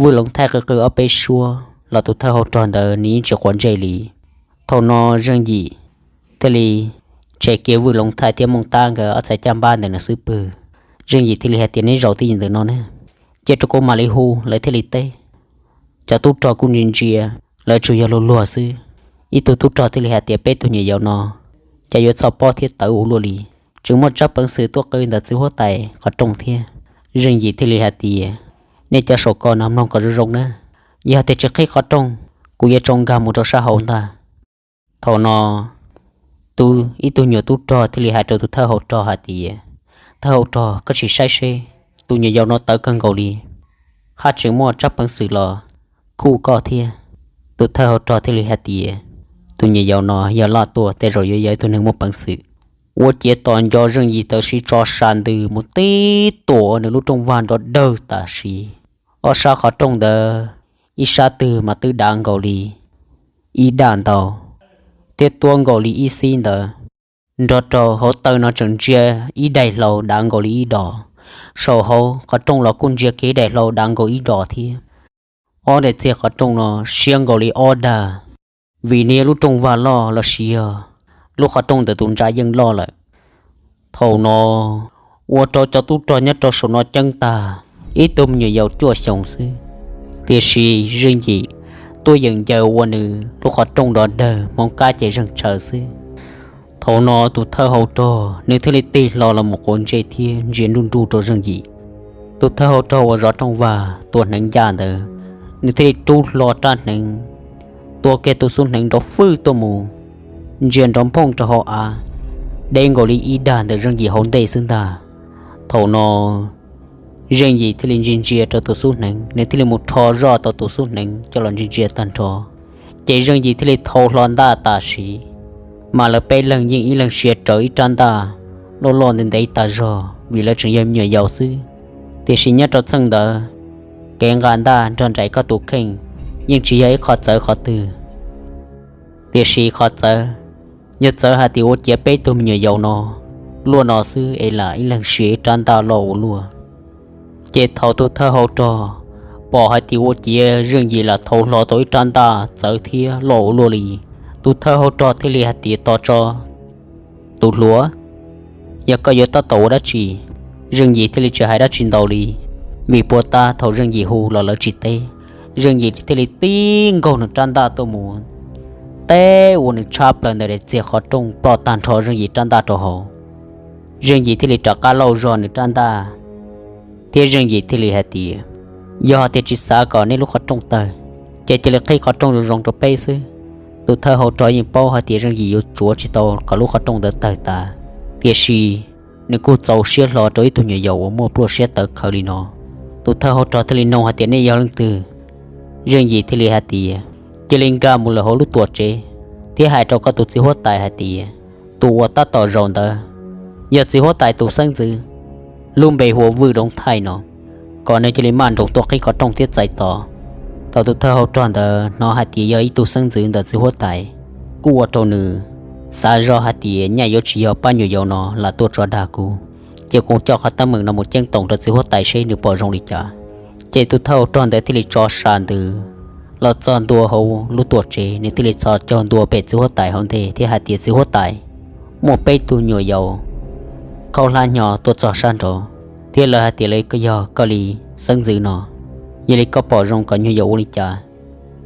Vwj Loov Thaij qw qw ob peb suab los tus thawj hau rog ntawd nws yeej tsis quav ntsej li. Thaum no Zeej Yim thiaj li tshem kiag Vwj Loov Thaij thiab Mooj Tab nkawd ob txhais caj npab ntawm nws xub pwg, Zeej Yim thiaj li hais tias, Neb zaum twj ywm ntawm no ne, cia rau kuv mam li hu. Lawv thiaj li teb. Cov tub rog kuj ntsia ntsia, lawv tsuas yog luag luag xwb. Ib tug tub rog thiaj li hais tias, Peb tug nyuam yaus no cas yuav txhoj pob thiab tawv ua luaj li. Tseem muaj tsab peev xwm tuaj qw ntawm txiv huab tais qhov rooj thiab. Zeej Yim thiaj li hais tias, Nej cov saum ko no mloog kom zoo zoo na, yog tias tsis qhib qhov rooj, kuv yuav tso nkag mus rau sab hauv ntag. Thaum no, ib tug nyuam tub rog thiaj li hais rau tus thawj hau rog hais tias, Thawj hau rog, koj sim saib seb, tus nyuam yaus no tawv kawg nkaus li, haj tseem muaj tsab peev xwm los khuj koj thiab. Tus thawj hau rog thiaj li hais tias, Tus nyuam yaus no yog loj tuaj, tej zaum yuav yog ib tug neeg muaj peev xwm. Ua ciav tos nco Zeej Yim tawm sim tso sa ntws mus tib tuam nws lub rooj vag nrov dawg tam sim. Ob sab qhov rooj ntawd, ib sab twg mas twb dav nkaus li ib daj ntau, thiab tuab nkaus li ib xib ntawd, nrog rau hauv taw no tseem ntsia ib daim hlau dav nkaus li ib dos. Saum hauv qhov rooj los kuj ntsia kiag ib daim hlau dav nkaus ib dos thiab. Ob daim txiag qhov rooj no siab nkaus li ob dag, vim nws yog lub rooj vag loj los sis yog lub qhov rooj ntawd tus ntsa yeej loj lawm. Thaum no, ua rau cov tub rog nyob rau saum no ceeb tag, ib tug me nyuam yaus cuaj xyoos xwb. Tiam sis Zeej Yim tuaj yeem ncaws ua nws lub qhov rooj nrov dawg, hmoov kab ces zeeg tshaws xwb. Thaum no tus thawj hau rog nws thiaj li tig hlo los mus quav ntsej thiab ntsia nruj nruj rau Zeej Yim. Tus thawj hau rog uas zov rooj vag tua hneev ncaj ntawd, nws thiaj li rub hlo rab hneev, tua kiag tus xub hneev nrov fwj tuaj mus, ntsia nrov nphooj rau hauv av, deb nkaus li ib dag ntawm Zeej Yim hauv ntej xwb ntag. Thaum no, Zeej Yim thiaj li ntsia ntsia rau tus xub hneev, nws thiaj li mus rho zoj tau tus xub hneev coj los ntsia ntsia tag nrho. Ces Zeej Yim thiaj li thau hlo ntaj tam sim, mas lawv peb leeg yeej ib leeg sia rawv ib rab ntaj loj loj ntev ntev tas zog, vim lawv tseem yog me nyuam yaus xwb. Tiam sis nyob rau txheej ntawd, kev nqa ntaj nrog nraim koj tus kheej yeej tsis yog ib qho txawv qhov twg. Tiam sis qhov txawv yog txawv hais tias ua ciav peb tug me nyuam yaus no luaj no xwb es lam ib leeg sia ib rab ntaj loj ua luaj. Ces thaum tus thawj hau rog pom hais tias ua ciav Zeej Yim lam thau hlo tau ib rab ntaj txawv thiab loj ua luaj li, tus thawj hau rog thiaj li hais tias, Tos tso, tus hluas, yog koj yuav tab tom ua dab tsi? Zeej Yim thiaj li tsis hais dab tsi ntau li, vim puas tab thaum Zeej Yim hu los lawv tsis teb. Zeej Yim thiaj li tib nkaug nws rab ntaj tuaj mus, teb ua nws tshab plaws ntawm daim txiag qhov rooj ploj tag nrho Zeej Yim rab ntaj rau hauv. Zeej Yim thiaj li rov qab lauj zog nws rab ntaj, thiab Zeej Yim thiaj li hais tias, Yog tias tsis xav kom nej lub qhov rooj tawg, ces cia li qhib qhov rooj zoo zoo rau peb xwb. Tus thawj hau rog yeej paub hais tias Zeej Yim yuav tsuav tsis tau kom lub qhov rooj ntawd tawg tas, tiam sis nws kuj txaus siab hlo rau ib tug nyuam yaus uas muaj pluaj siab tawv khaws li no. Tus thawj hau rog thiaj li nug hais tias, Nej yog leej twg? Zeej Yim thiaj li hais tias, Cia li nkag mus lawm hauv lub tuam tsev thiab hais rau koj tus txiv huab tais hais tias, tus uas tab tom zaum ntawd yog txiv huab tais tus xeeb ntxwv, lub npe hu ua Vwj Loov Thaij no, kom nws cia li maj nroos tuaj qhib qhov rooj thiab txais tos. Thaum tus thawj hau rog ntawd hnov hais tias yog ib tug xeeb ntxwv ntawm txiv huab tais, kuj ua rau nws xav zoj hais tias nyaj yuav tsis yog pab nyuam yaus no lam tuaj tso dag kuv, ces kuv coj qhov teeb meem no mus ceeb toom rau txiv huab tais seb nws pom zoo li cas. Ces tus thawj hau rog ntawd thiaj li tso sa ntws los txog ntua hauv lub tuam tsev, nws thiaj li txhos caug ntua pem txiv huab tais hauv ntej thiab hais tias, Txiv huab tais, muaj peb tug nyuam yaus khaub hlab hnyo tuaj txog sab nraud, thiab lawv hais tias lawv yog koj li xeeb ntxwv no, yog li koj pom zoo kom nyuag yaus ua li cas?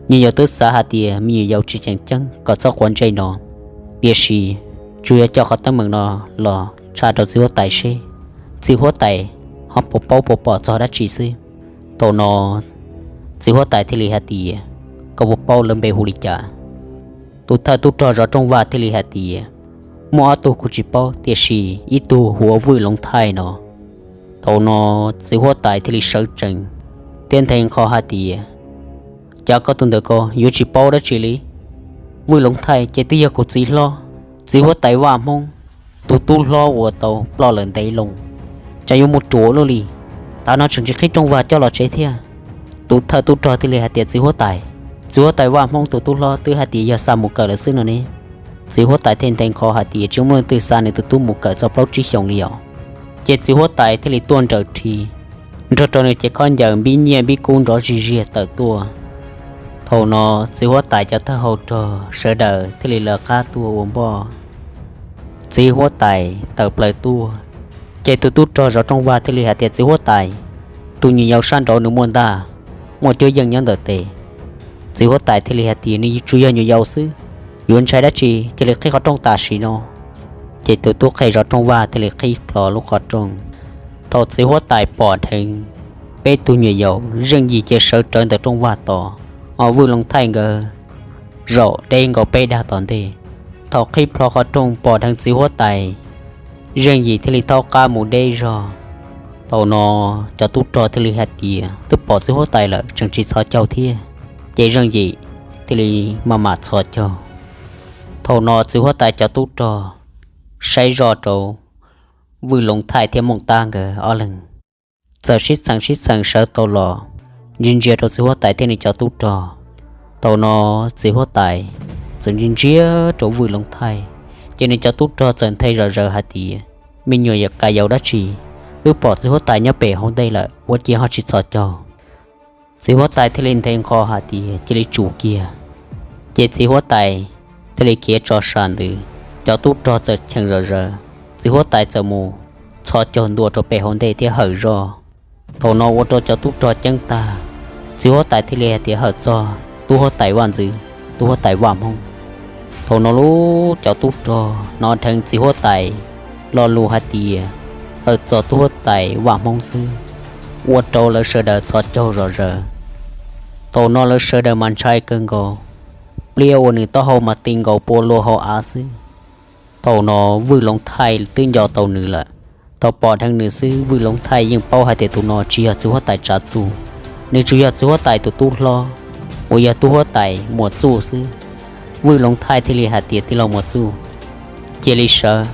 Nyuag yaus twb xav hais tias me nyuam yaus tsis tseem ceeb kom txhob quav ntsej no, tiam sis tsuas yog coj qhov teeb meem no los tshaj rau txiv huab tais seb txiv huab tais ho puas paub puas pom txog dab tsi xwb. Thaum no txiv huab tais thiaj li hais tias, Koj puas paub lawv npe hu li cas? Tus thawj tub rog zov rooj vag thiaj li hais tias, Muaj ob tug kuv tsis paub, tiam sis ib tug hu ua Vwj Loov Thaij no. Thaum no txiv huab tais thiaj li sawv tsees thiab nthe nqho hais tias, Cas koj tus ntawm ko yuav tsis paub dab tsi li? Vwj Loov Thaij ces twb yog kuv txiv hlob, txiv huab tais Vaj Hmoob tus tub hlob uas tau ploj lawm ntev loo, cas yuav mus ruam luaj li, tav no tseem tsis qhib rooj vag coj los tsev thiab. Tus thawj tub rog thiaj li hais tias, Txiv huab tais, txiv huab tais Vaj Hmoob tus tub hlob twb hais tias yog xa mus kawm lawm xwb no ne. Txiv huab tais thiaj nthe nqho hais tias, Tsis muaj leej twg xa nws tus tub mus kawm txog plaub tsib xyoos li os. Ces txiv huab tais thiaj li tuaj nrawm rhi, nrog rau nws cev khaub ncaws npib nyiaj npib kub nrov zig ziag tawm tuaj. Thaum no txiv huab tais cov thawj hau rog sawv daws thiaj li lawv qab tuaj ua npoj. Txiv huab tais tawm plaws tuaj, Ces tus tub rog zov rooj vag thiaj li hais tias, Txiv huab tais, tus nyuam yaus sab nraud nws muaj ntaj, muaj cuab yeej nyob ntawm tes. Txiv huab tais thiaj li hais tias, Nws tsuas yog nyuam yaus xwb, yuav ntshai dab tsi, cia li qhib qhov rooj tam sim no. Ces tus tub qhe zov rooj vag thiaj li qhib plho lub qhov rooj. Thaum txiv huab tais pom dheev peb tug nyuam yaus, Zeej Yim ces sawv rawv ntawm rooj vag tos, ho Vwj Loov Thaij nkawd zaum deb nkaus peb dag tom ntej. Thaum qhib plho qhov rooj pom dheev txiv huab tais, Zeej Yim thiaj li thaub qab mus deb zog. Thaum no cov tub rog thiaj li hais tias, Twb pom txiv huab tais lawm tseem tsis txhos caug thiab. Ces Zeej Yim thiaj li maj mam txhos caug. Thaum no txiv huab tais cov tub rog saib zoj rau Vwj Loov Thaij thiab Mooj Tab nkawd ob leeg, txawm sib txheem sib txheem sawv tau los ntsia ntsia rau txiv huab tais thiab nws cov tub rog. Thaum no txiv huab tais txawm ntsia ntsia rau Vwj Loov Thaij, ces nws cov tub rog txawm nthe zom zaws hais tias, Me nyuam yaus, yaus dab tsi, twb pom txiv huab tais nyob pem hauv ntej lawm ua cas ho tsis txhos caug? Txiv huab tais thiaj li nthe nqho hais tias, Cia li tsum kiag. Ces txiv huab tais thiaj li khiav tso sam ntws, cov tub rog txawm cheem zom zaws, txiv huab tais txawm mus txhos caug ntua rau pem hauv ntej thiab hawm zoj. Thaum no ua rau cov tub rog ceeb tag, txiv huab tais thiaj li hais tias, Hawm txog tub huab tais vaj ntxwv, tub huab tais vaj hmoob. Thaum no lub cov tub rog hnov dheev txiv huab tais lo lus hais tias, Hawm txog tub huab tais vaj hmoob xwb, ua rau lawv sawv daws txhos caug zom zaws. Thaum no lawv sawv daws mas ntshai kawg nkaus, pliaj ua nws taub hau mas ti nkaus pua luag hauv av xwb. Thaum no Vwj Loov Thaij twb nco tau nws lawm. Thaum pom dheev nws xwb Vwj Loov Thaij yeej paub hais tias tus no tsis yog txiv huab tais Tsav Txuj, nws tsuas yog txiv huab tais tus tub hlob uas yog tub huab tais Muas Txuj xwb. Vwj Loov Thaij thiaj li hais tias, Tij laug Muas Txuj, cia li sawv,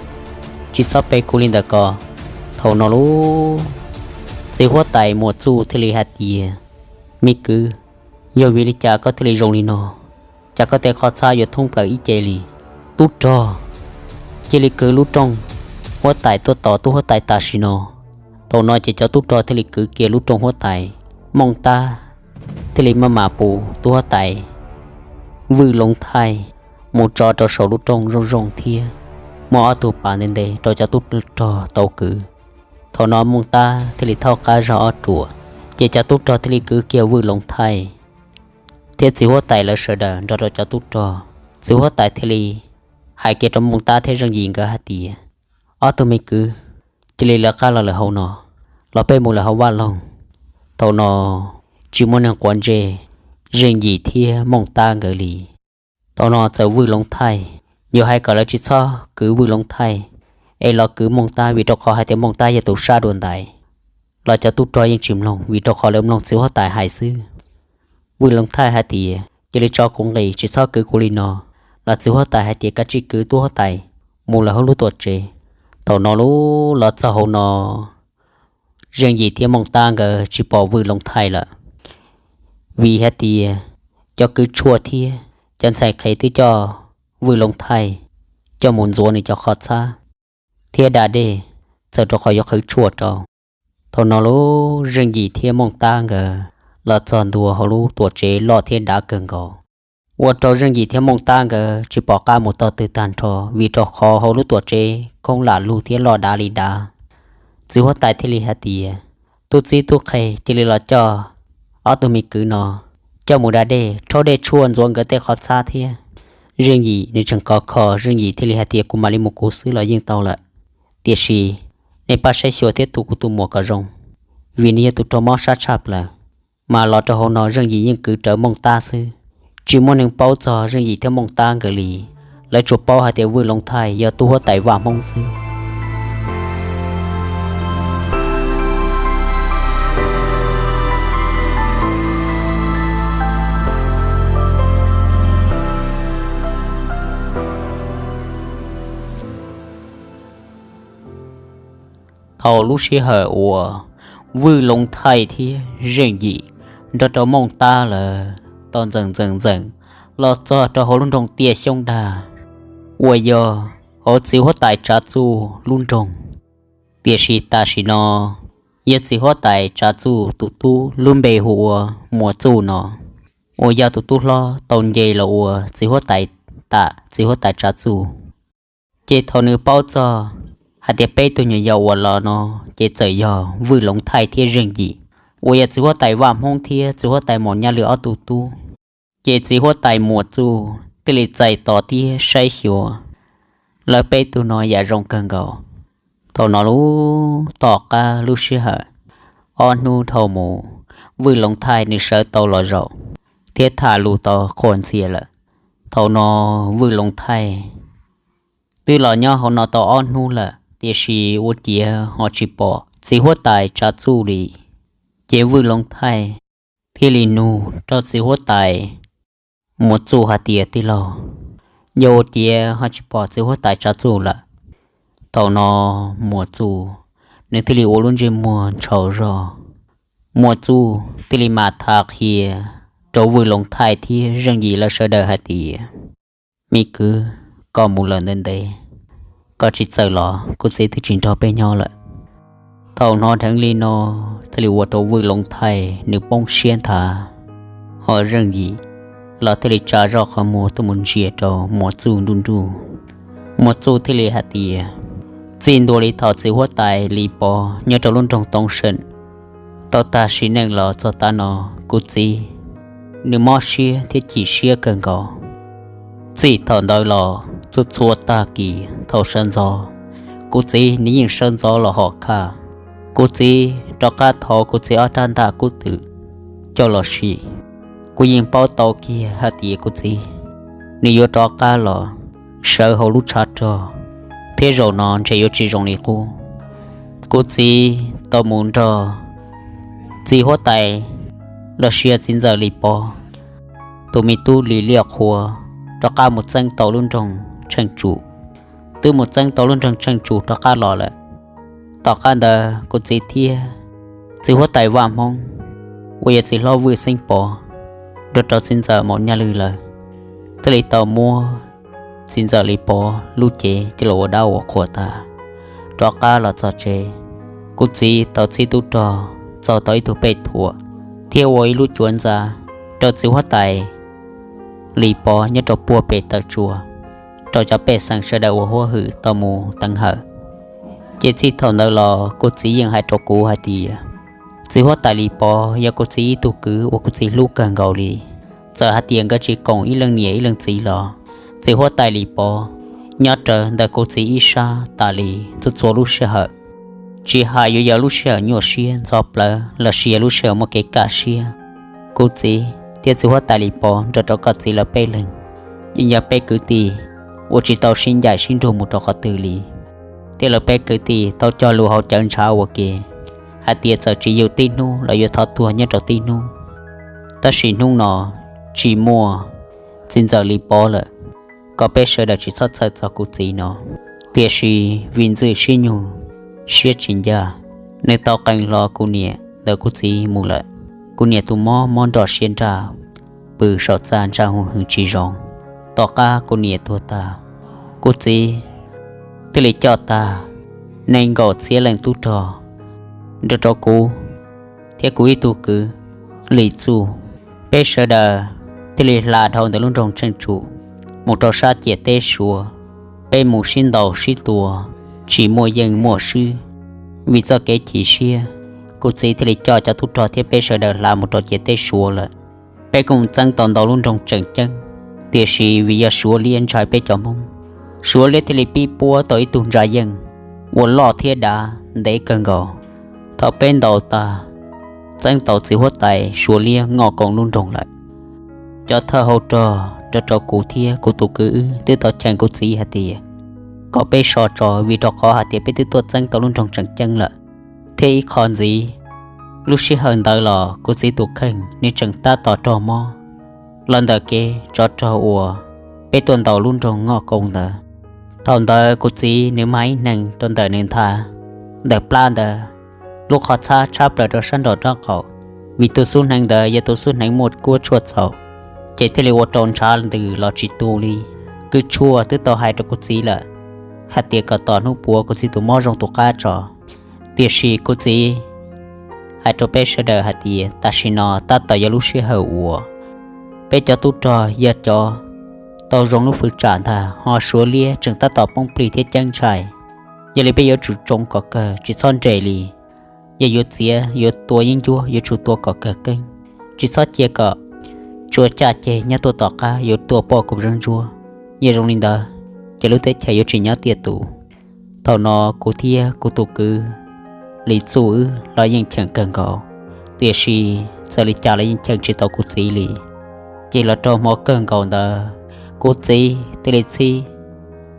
tsis txhob pe kuv li ntawm ko. Thaum no lub txiv huab tais Muas Txuj thiaj li hais tias, Me kwv, yog vim li cas koj thiaj li zoo li no? Cas koj tej qhov txhab yuav thoob plaws ib ce li? Tub rog, cia li kwv lub rooj huab tais tuaj tos tub huab tais tam sim no. Thaum no ces cov tub rog thiaj li kwv kiag lub rooj huab tais. Mooj Tab thiaj li maj mam pus tub huab tais Vwj Loov Thaij mus tso rau saum lub rooj zoo zoo thiab muab ob tug pas nte nte rau cov tub rog tau kwv. Thaum no Mooj Tab thiaj li thaub qab zog ob ruam, ces cov tub rog thiaj li kwv kiag Vwj Loov Thaij thiab txiv huab tais lawv sawv daws nrog rau cov tub rog. Txiv huab tais thiaj li hais kiag rau Mooj Tab thiab Zeej Yim nkawd hais tias, Ob tug me kwv, cia li lawv qab los lawm hauv no, los peb mus lawm hauv vaj loog. Thaum no tsis muaj neeg quav ntsej Zeej Yim thiab Mooj Tab nkawd li. Thaum no txawm Vwj Loov Thaij, yog hais kom lawv tsis txhob kwv Vwj Loov Thaij, es los kwv Mooj Tab vim rau qhov hais tias Mooj Tab yog tus sab dua ntais, los cov tub rog yeej tsis mloog vim rau qhov lawv mloog txiv huab tais hais xwb. Vwj Loov Thaij hais tias, Cia li tso kuv nqis, tsis txhob kwv kuv li no. Los txiv huab tais hais tias, Kav tsij kwv tub huab tais mus lawm hauv lub tuam tsev. Thaum no lub los txog hauv no, Zeej Yim thiab Mooj Tab nkawd tsis pom Vwj Loov Thaij lawm, vim hais tias cov kwv tshuaj thiab cov ntxhais qhev twb coj Vwj Loov Thaij coj mus ntxuav nws cov qhov txhab thiab da dej, txawm rau qhov yuav qhwv tshuaj rau. Thaum no lub Zeej Yim thiab Mooj Tab nkawd los txog ntua hauv lub tuam tsev loj thiab dav kawg nkaus, ua rau Zeej Yim thiab Mooj Tab nkawd tsis pom qab mus tog twg tag nrho vim rau qhov hauv lub tuam tsev khoob lam lug thiab loj dav li dav. Txiv huab tais thiaj li hais tias, Tub txib tub qhe, cia li los coj ob tug me kwv no coj mus da dej, rhaub dej tshuaj ntxuav nkawd tej qhov txhab thiab. Zeej Yim nws tseem khov kho, Zeej Yim thiaj li hais tias, Kuv mam li mus kuv xwb los yeej tau lawm, tiam sis nej pab saib xyuas thiab tu kuv tus muam kom zoo, vim nws yog tus raug mob sab tshaj plaws. Mas los rau hauv no Zeej Yim yeej kwv rawv Mooj Tab xwb, tsis muaj neeg paub txog Zeej Yim thiab Mooj Tab nkawd li. Lawv tsuas paub hais tias Vwj Loov Thaij yog tub huab tais vaj Hmoob xwb. Thaum lub sij hawm uas Vwj Loov Thaij thiab Zeej Yim nrog rau Mooj Tab lawv tau ntxeem ntxeem ntxeem los txog rau hauv lub nroog Tiaj Xyoob Dag, uas yog hauv txiv huab tais Tsav Txuj lub nroog. Tiam sis tam sim no yog txiv huab tais Tsav Txuj tus tub lub npe hu ua Muas Txuj no, uas yog tus tub hlob tau nce los ua txiv huab tais tam txiv huab tais Tsav Txuj. Ces thaum nws paub txog hais tias peb tug nyuam yaus uas los no ces txawm yog Vwj Loov Thaij thiab Zeej Yim, uas yog txiv huab tais Vaj Hmoob thiab txiv huab tais Maum Nyaj Lwj ob tug tub. Ces txiv huab tais Muas Txuj thiaj li txais tos thiab saib xyuas lawv peb tug no yam zoo kawg nkaus. Thaum no lub tom qab lub sij hawm ob hnub dhau mus, Vwj Loov Thaij nws sawv tau los zaum thiab tham lus tau qhuas ntxias lawm. Thaum no Vwj Loov Thaij twb los nyob hauv no tau ob hnub lawm, tiam sis ua ciav ho tsis pom txiv huab tais Tsav Txuj li. Ces Vwj Loov Thaij thiaj li nug rau txiv huab tais Muas Txuj hais tias, Tij laug, yog ua ciav ho tsis pom txiv huab tais Tsav Txuj lawm? Thaum no Muas Txuj nws thiaj li ua lub ntsej muag ntshau zog. Muas Txuj thiaj li mam tham qhia rau Vwj Loov Thaij thiab Zeej Yim lawv sawv daws hais tias, Me kwv, koj mus lawm ntev ntev, koj tsis txawm los kuv txiv twb tsis nrog peb nyob lawm. Thaum hnov dheev li no thiaj li ua rau Vwj Loov Thaij nws poob siab nthav, ho Zeej Yim los thiaj li tsa zoj qhov muag tuaj mus ntsia rau Muas Txuj nruj nruj. Muas Txuj thiaj li hais tias, Txij ntua li thaum txiv huab tais Lis Pov nyob rau lub nroog Toov Seem tau tag sim neej los txog tav no, kuv txiv nws mob siab thiab chim siab kawg nkaus. Txij thaum ntawd los txhua txhua tag kis thaum sawv ntxov, kuv txiv nws yeej sawv ntxov los hom khaj. Kuv txiv rov qab thov kuv txiv ob rab ntaj kub twm coj los sim. Kuv yeej paub tau kiag hais tias kuv txiv nws yuav rov qab los sawv hauv lub tshav rog, thiab zaum no ntshe yuav tsis zoo li qub. Kuv txiv tau mus nrog txiv huab tais los sis txiv ntxawm Lis Pov tus me tub Lis Liaj Qhua rov qab mus txeeb tau lub nroog Tsheej Tsum. Twb mus txeeb tau lub nroog Tsheej Tsum rov qab los lawm. Tom qab ntawd kuv txiv thiab txiv huab tais Vaj Hmoob uas yog txiv hlob Vwj Xeeb Pov nrog rau txiv ntxawm Maum Nyaj Lwj lawv thiaj li tau muab txiv ntxawm Lis Pov lub cev coj los ua dab ua qhua tag, rov qab los txog tsev. Kuv txiv tau txib tub rog txaug tau ib tug pej thuam thiab ua ib lub cuav ntxa rau txiv huab tais Lis Pov nyob rau puag pem taw tsua, rau cov pej xeem sawv daws ua huab hwm tau mus teev hawm. Ces txij thaum ntawd los kuv txiv yeej hais rau kuv hais tias, txiv huab tais Lis Pov yog kuv txiv ib tug kwv uas kuv txiv hlub kawg nkaus li. Txawm hais tias nkawd tsis koom ib leej niam ib leej txiv los txiv huab tais Lis Pov nyob rawv ntawm kuv txiv ib sab tas li txhua txhua lub sij hawm. Tsis hais yuav yog lub sij hawm nyuaj siab ntxhov plawv los sis yog lub sij hawm muaj kev kaj siab, kuv txiv thiab txiv huab tais Lis Pov nrog rau koj txiv lawv peb leeg yeej yog peb kwv tij uas tsis tau sib ncaim sib nrug mus rau qhov twg li. Thiab lawv peb kwv tij tau cog lus hauv cawv ntshav ua ke hais tias txawm tsis yug tib hnub los yuav thov tuag nyob rau tib hnub. Tab sis hnub no tsis muaj txiv ntxawm Lis Pov lawm, kom peb sawv daws tsis txhob txhawj txog kuv txiv no. Tiam sis vim ntxwj sib nyug siab tsis ncaj, nws tau qee hlo kuv niam ntawm kuv txiv mus lawm. Kuv niam tus mob mob nroj siab nraj, pw saum txaj ntsaj hu hwv tsis zoo. Tom qab kuv niam tuag tag, kuv txiv thiaj li coj tag nees nkaum txhiab leej tub rog nrog rau kuv thiab kuv ib tug kwv Lis Txuj, peb sawv daws thiaj li hla dhau ntawm lub nroog Tsheej Tsum mus rau sab ciam teb Suav. Peb mus sib ntaus sib tua, tsis muaj yeej muaj swb. Vim txoj kev chim siab, kuv txiv thiaj li coj cov tub rog thiab peb sawv daws hla mus rau ciam teb Suav lawm. Peb kuj txeeb tau ntau lub nroog tseem ceeb, tiam sis vim yog Suav liab ntshai peb cov Hmoob, Suav liab thiaj li pib puab tau ib tug ntsa yeej uas loj thiab dav ntev kawg nkaus. Thaum peb ntaus tag, txeeb tau txiv huab tais Suav liab ngoj koom lub nroog lawm. Cov thawj hauv rog nrog rau kuv thiab kuv tus kwv wb twb tau cheem kuv txiv hais tias kom peb so tso, vim rau qhov hais tias peb twb tuaj txeeb tau lub nroog tseem ceeb lawm. Thiab ib qho ntxiv, lub sij hawm ntawd los kuv txiv tus kheej nws tseem tab tom raug mob los ntawm kev tsov rog uas peb tuaj ntaus lub nroog ngoj koom ntawd. Thaum ntawd kuv txiv nws mag ib hneev rau ntawm nws ntha ntawm plab ntawd, lub qhov txhab tshab plaws rau sab nraum nraub qaum. Vim tus xub hneev ntawd yog tus xub hneev muaj kuab tshuaj txhaum, ces thiaj li ua rau ntshav ntws los tsis tu li. Kwj tshuaj twb tau hais rau kuv txiv lawm hais tias kom tos hnub puav kuv txiv tus mob zoo tus qab tso. Tiam sis kuv txiv hais rau peb sawv daws hais tias tam sim no tab tom yog lub sij hawm uas peb cov tub rog yog cov tau zoo lub fwv tsam ntag, ho Suav liab tseem tab tom poob plig thiab ceeb ntshai. Yog li peb yuav tsum tsoo kom kawg, tsis txhob nres li. Yog yuav txiav yuav tua yeeb ncuab yuav tsum tua kom kawg keeb, tsis txhob cia kom tshuav caj ceg nyob tuaj tom qab yuav tua poj kuv zab ntsuab. Yog zoo li ntawd, ces lub teb chaws yuav tsis nyob tiaj tus. Thaum no kuv thiab kuv tus kwv Lis Txuj wb los yeej cheem kawg nkaus, tiam sis txawm li cas los yeej cheem tsis tau kuv txiv li. Ces los rau hmo kawg nkaus ntawd, kuv txiv thiaj li txib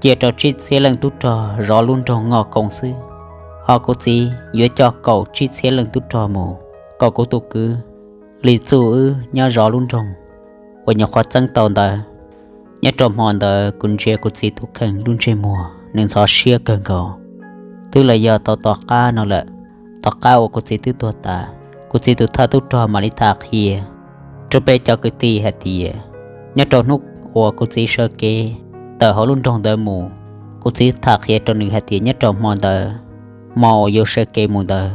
cia rau tsib txhiab leej tub rog zov lub nroog Ngoj Koos xwb, ho kuv txiv yuav coj kaum tsib txhiab leej tub rog mus, kom kuv tus kwv Lis Txuj wb nyob zov lub nroog. Uas nyuam qhuav txeeb tau ntawd, nyob rau hmo ntawd kuv ntsia kuv txiv tus kheej lub ntsej muag nws ntxhov siab kawg nkaus. Twb los yog tau tom qab no lawm, tom qab uas kuv txiv twb tuag tas, kuv txiv tus thawj tub rog mam li tham qhia rau peb cov kwv tij hais tias, nyob rau hnub uas kuv txiv sawv kev tawm hauv lub nroog ntawd mus, kuv txiv tham qhia rau nws hais tias nyob rau hmo ntawd, hmo uas yuav sawv kev mus ntawd,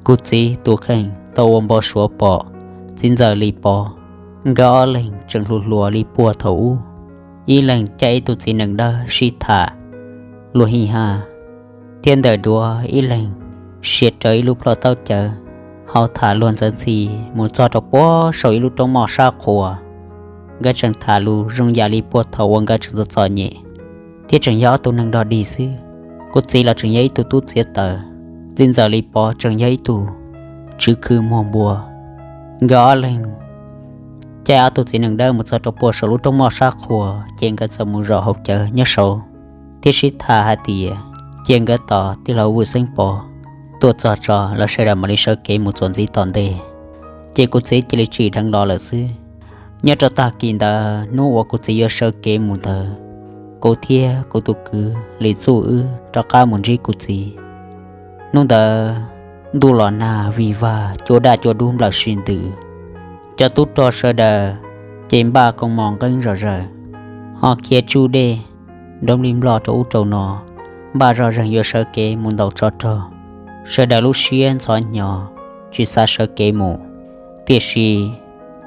kuv txiv tus kheej tau ua npau suav pom txiv ntxawm Lis Pov, nkawd ob leeg tseem hluas hluas li puag thaum ub, ib leeg caij ib tug txiv nees dawb sib tham luag hij ha, thiab ntawm duav ib leeg sia rawv ib lub plho taub cawv, hau tham luag ntxawv ntxhi mus txog rau puag saum ib lub roob moj sab qhua. Nkawd tseem tham lus zoo yam li puag thaum uas nkawd tseem txom txom nyem, thiab tseem yog ob tug neeg dog dig xwb. Kuv txiv los tseem yog ib tug tub txiav taws, txiv ntxawm Lis Pov tseem yog ib tug tswv khw muag npua. Nkawd ob leeg caij ob tug txiv nees dawb mus txog rau puag saum lub roob moj sab qhua, ces nkawd txawm mus zaum haus cawv nyob saud, thiab sib tham hais tias cia nkawd tos tij laug Vwj Xeeb Pov tuaj txog tso lawv sawv daws mam li sawv kev mus txuas ntxiv tom ntej. Ces kuv txiv cia li tsim dheev los lawm xwb. Nyob rau tag kis ntawd hnub uas kuv txiv yuav sawv kev mus ntawd, kuv thiab kuv tus kwv Lis Txuj wb rov qab mus ntsib kuv txiv. Hnub ntawd ntuj los nag vig vag, cua daj cua dub nplawm sib ntws. Cov tub rog sawv daws ces npaj koo mos nqeeb zom zaws, ho khiav tsuj dej, nrov nplig nploj rau ub rau no, npaj zoj zeeg yuav sawv kev mus ntaus tsov rog. Sawv daws lub siab ntxhov hnyo, tsis xav sawv kev mus. Tiam sis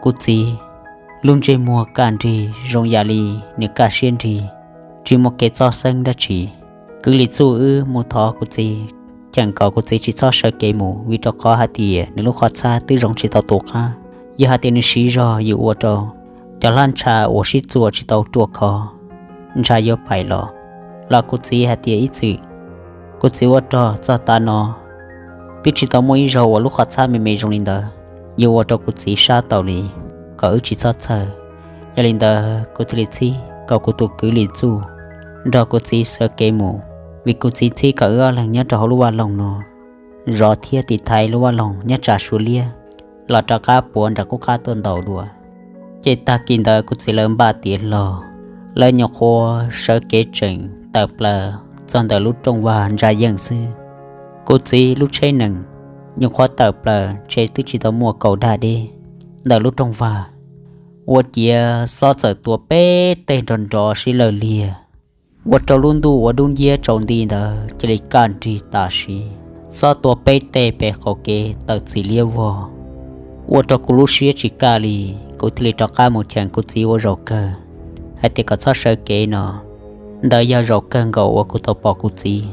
kuv txiv lub ntsej muag kaj nrig zoo yam li nws kaj siab nrig, tsis muaj kev txob xeeb dab tsi. Kwv Lis Txuj wb mus thov kuv txiv, cheem kom kuv txiv tsis txhob sawv kev mus, vim rau qhov hais tias nws lub qhov txhab twb zoo tsis tau tus qab. Yog hais tias nws siv zog yus ua rau cov hlab ntsha uas sib txuas tsis tau ruaj khov, ntsha yuav pais los, los kuv txiv hais tias ib txwm kuv txiv ua rog txog tav no twb tsis tau muaj ib zaug uas lub qhov txhab me me zoo li ntawd yuav ua rau kuv txiv sab tau li, kom wb tsis txhob txhawj. Yog li ntawd kuv thiaj li txib kom kuv tus kwv Lis Txuj nrog kuv txiv sawv kev mus, vim kuv txiv txib kom wb ob leeg nyob rau hauv lub vaj loog no zov thiab tiv thaiv lub vaj loog nyob tsam Suav liab los rov qab puav nram qub qab tuaj ntaus dua. Ces tag kis ntawd kuv txiv lawv npaj tiav los, lawv nyuam qhuav sawv kev tseem tawm plaws txog ntawm lub rooj vag Ntsa Yeej xwb. Kuv txiv lub tsheb nees nyuam qhuav tawm plaws ntshe twb tsis tau muaj kaum dag deb ntawm lub rooj vag, ua ciav xob txawm tua peb teg nrov nrov sib lawj liag, ua rau lub ntuj uas dub nciab tsaus nti ntawd cia li kaj nrig tam sim. Xob tua peb teg pem qaum kev tawm txim liab vog, ua rau kuv lub siab tsis kaj li. Kuv thiaj li rov qab mus cheem kuv txiv ua zaum kawg hais tias kom txhob sawv kev no. Ntawd yog zaum kawg nkaus uas kuv tau pom kuv txiv.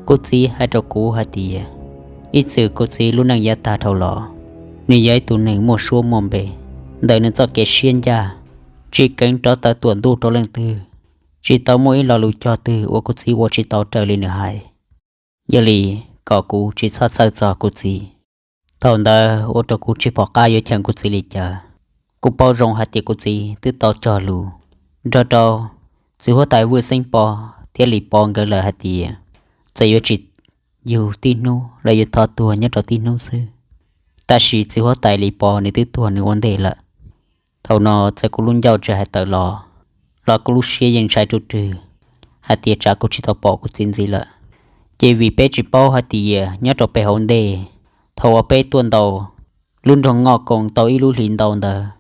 Kuv txiv hais rau kuv hais tias ib txwm kuv txiv lub neej yav tag dhau los, nws yog ib tug neeg muaj suab muaj npe ntawm nws txoj kev siab ncaj, tsis keev rov taw tuam ntuj rau leej twg, tsis tau muaj ib lo lus cog twg uas kuv txiv ua tsis tau raws li nws hais. Yog li kom kuv tsis txhob txhawj txog kuv txiv. Thaum ntawd ua rau kuv tsis pom qab yuav cheem kuv txiv li cas. Kuv paub zoo hais tias kuv txiv twb tau cog lus nrog rau txiv huab tais Vwj Xeeb Pov thiab Lis Pov nkawd lawm hais tias txawm yuav tsis yug tib hnub los yuav thov tuag nyob rau tib hnub xwb, tab sis txiv huab tais Lis Pov nws twb tuag nws ua ntej lawm. Thaum no txawm kuv lub ncauj tsis hais tawm los, los kuv lub siab yeej ntshai ruj rwg hais tias tsam kuv tsis tau pom kuv txiv ntxiv lawm. Ces vim peb tsis paub hais tias nyob rau pem hauv ntej, thaum uas peb tuaj ntaus lub nroog Ngoj Koos tau ib lub hlis ntau ntawd,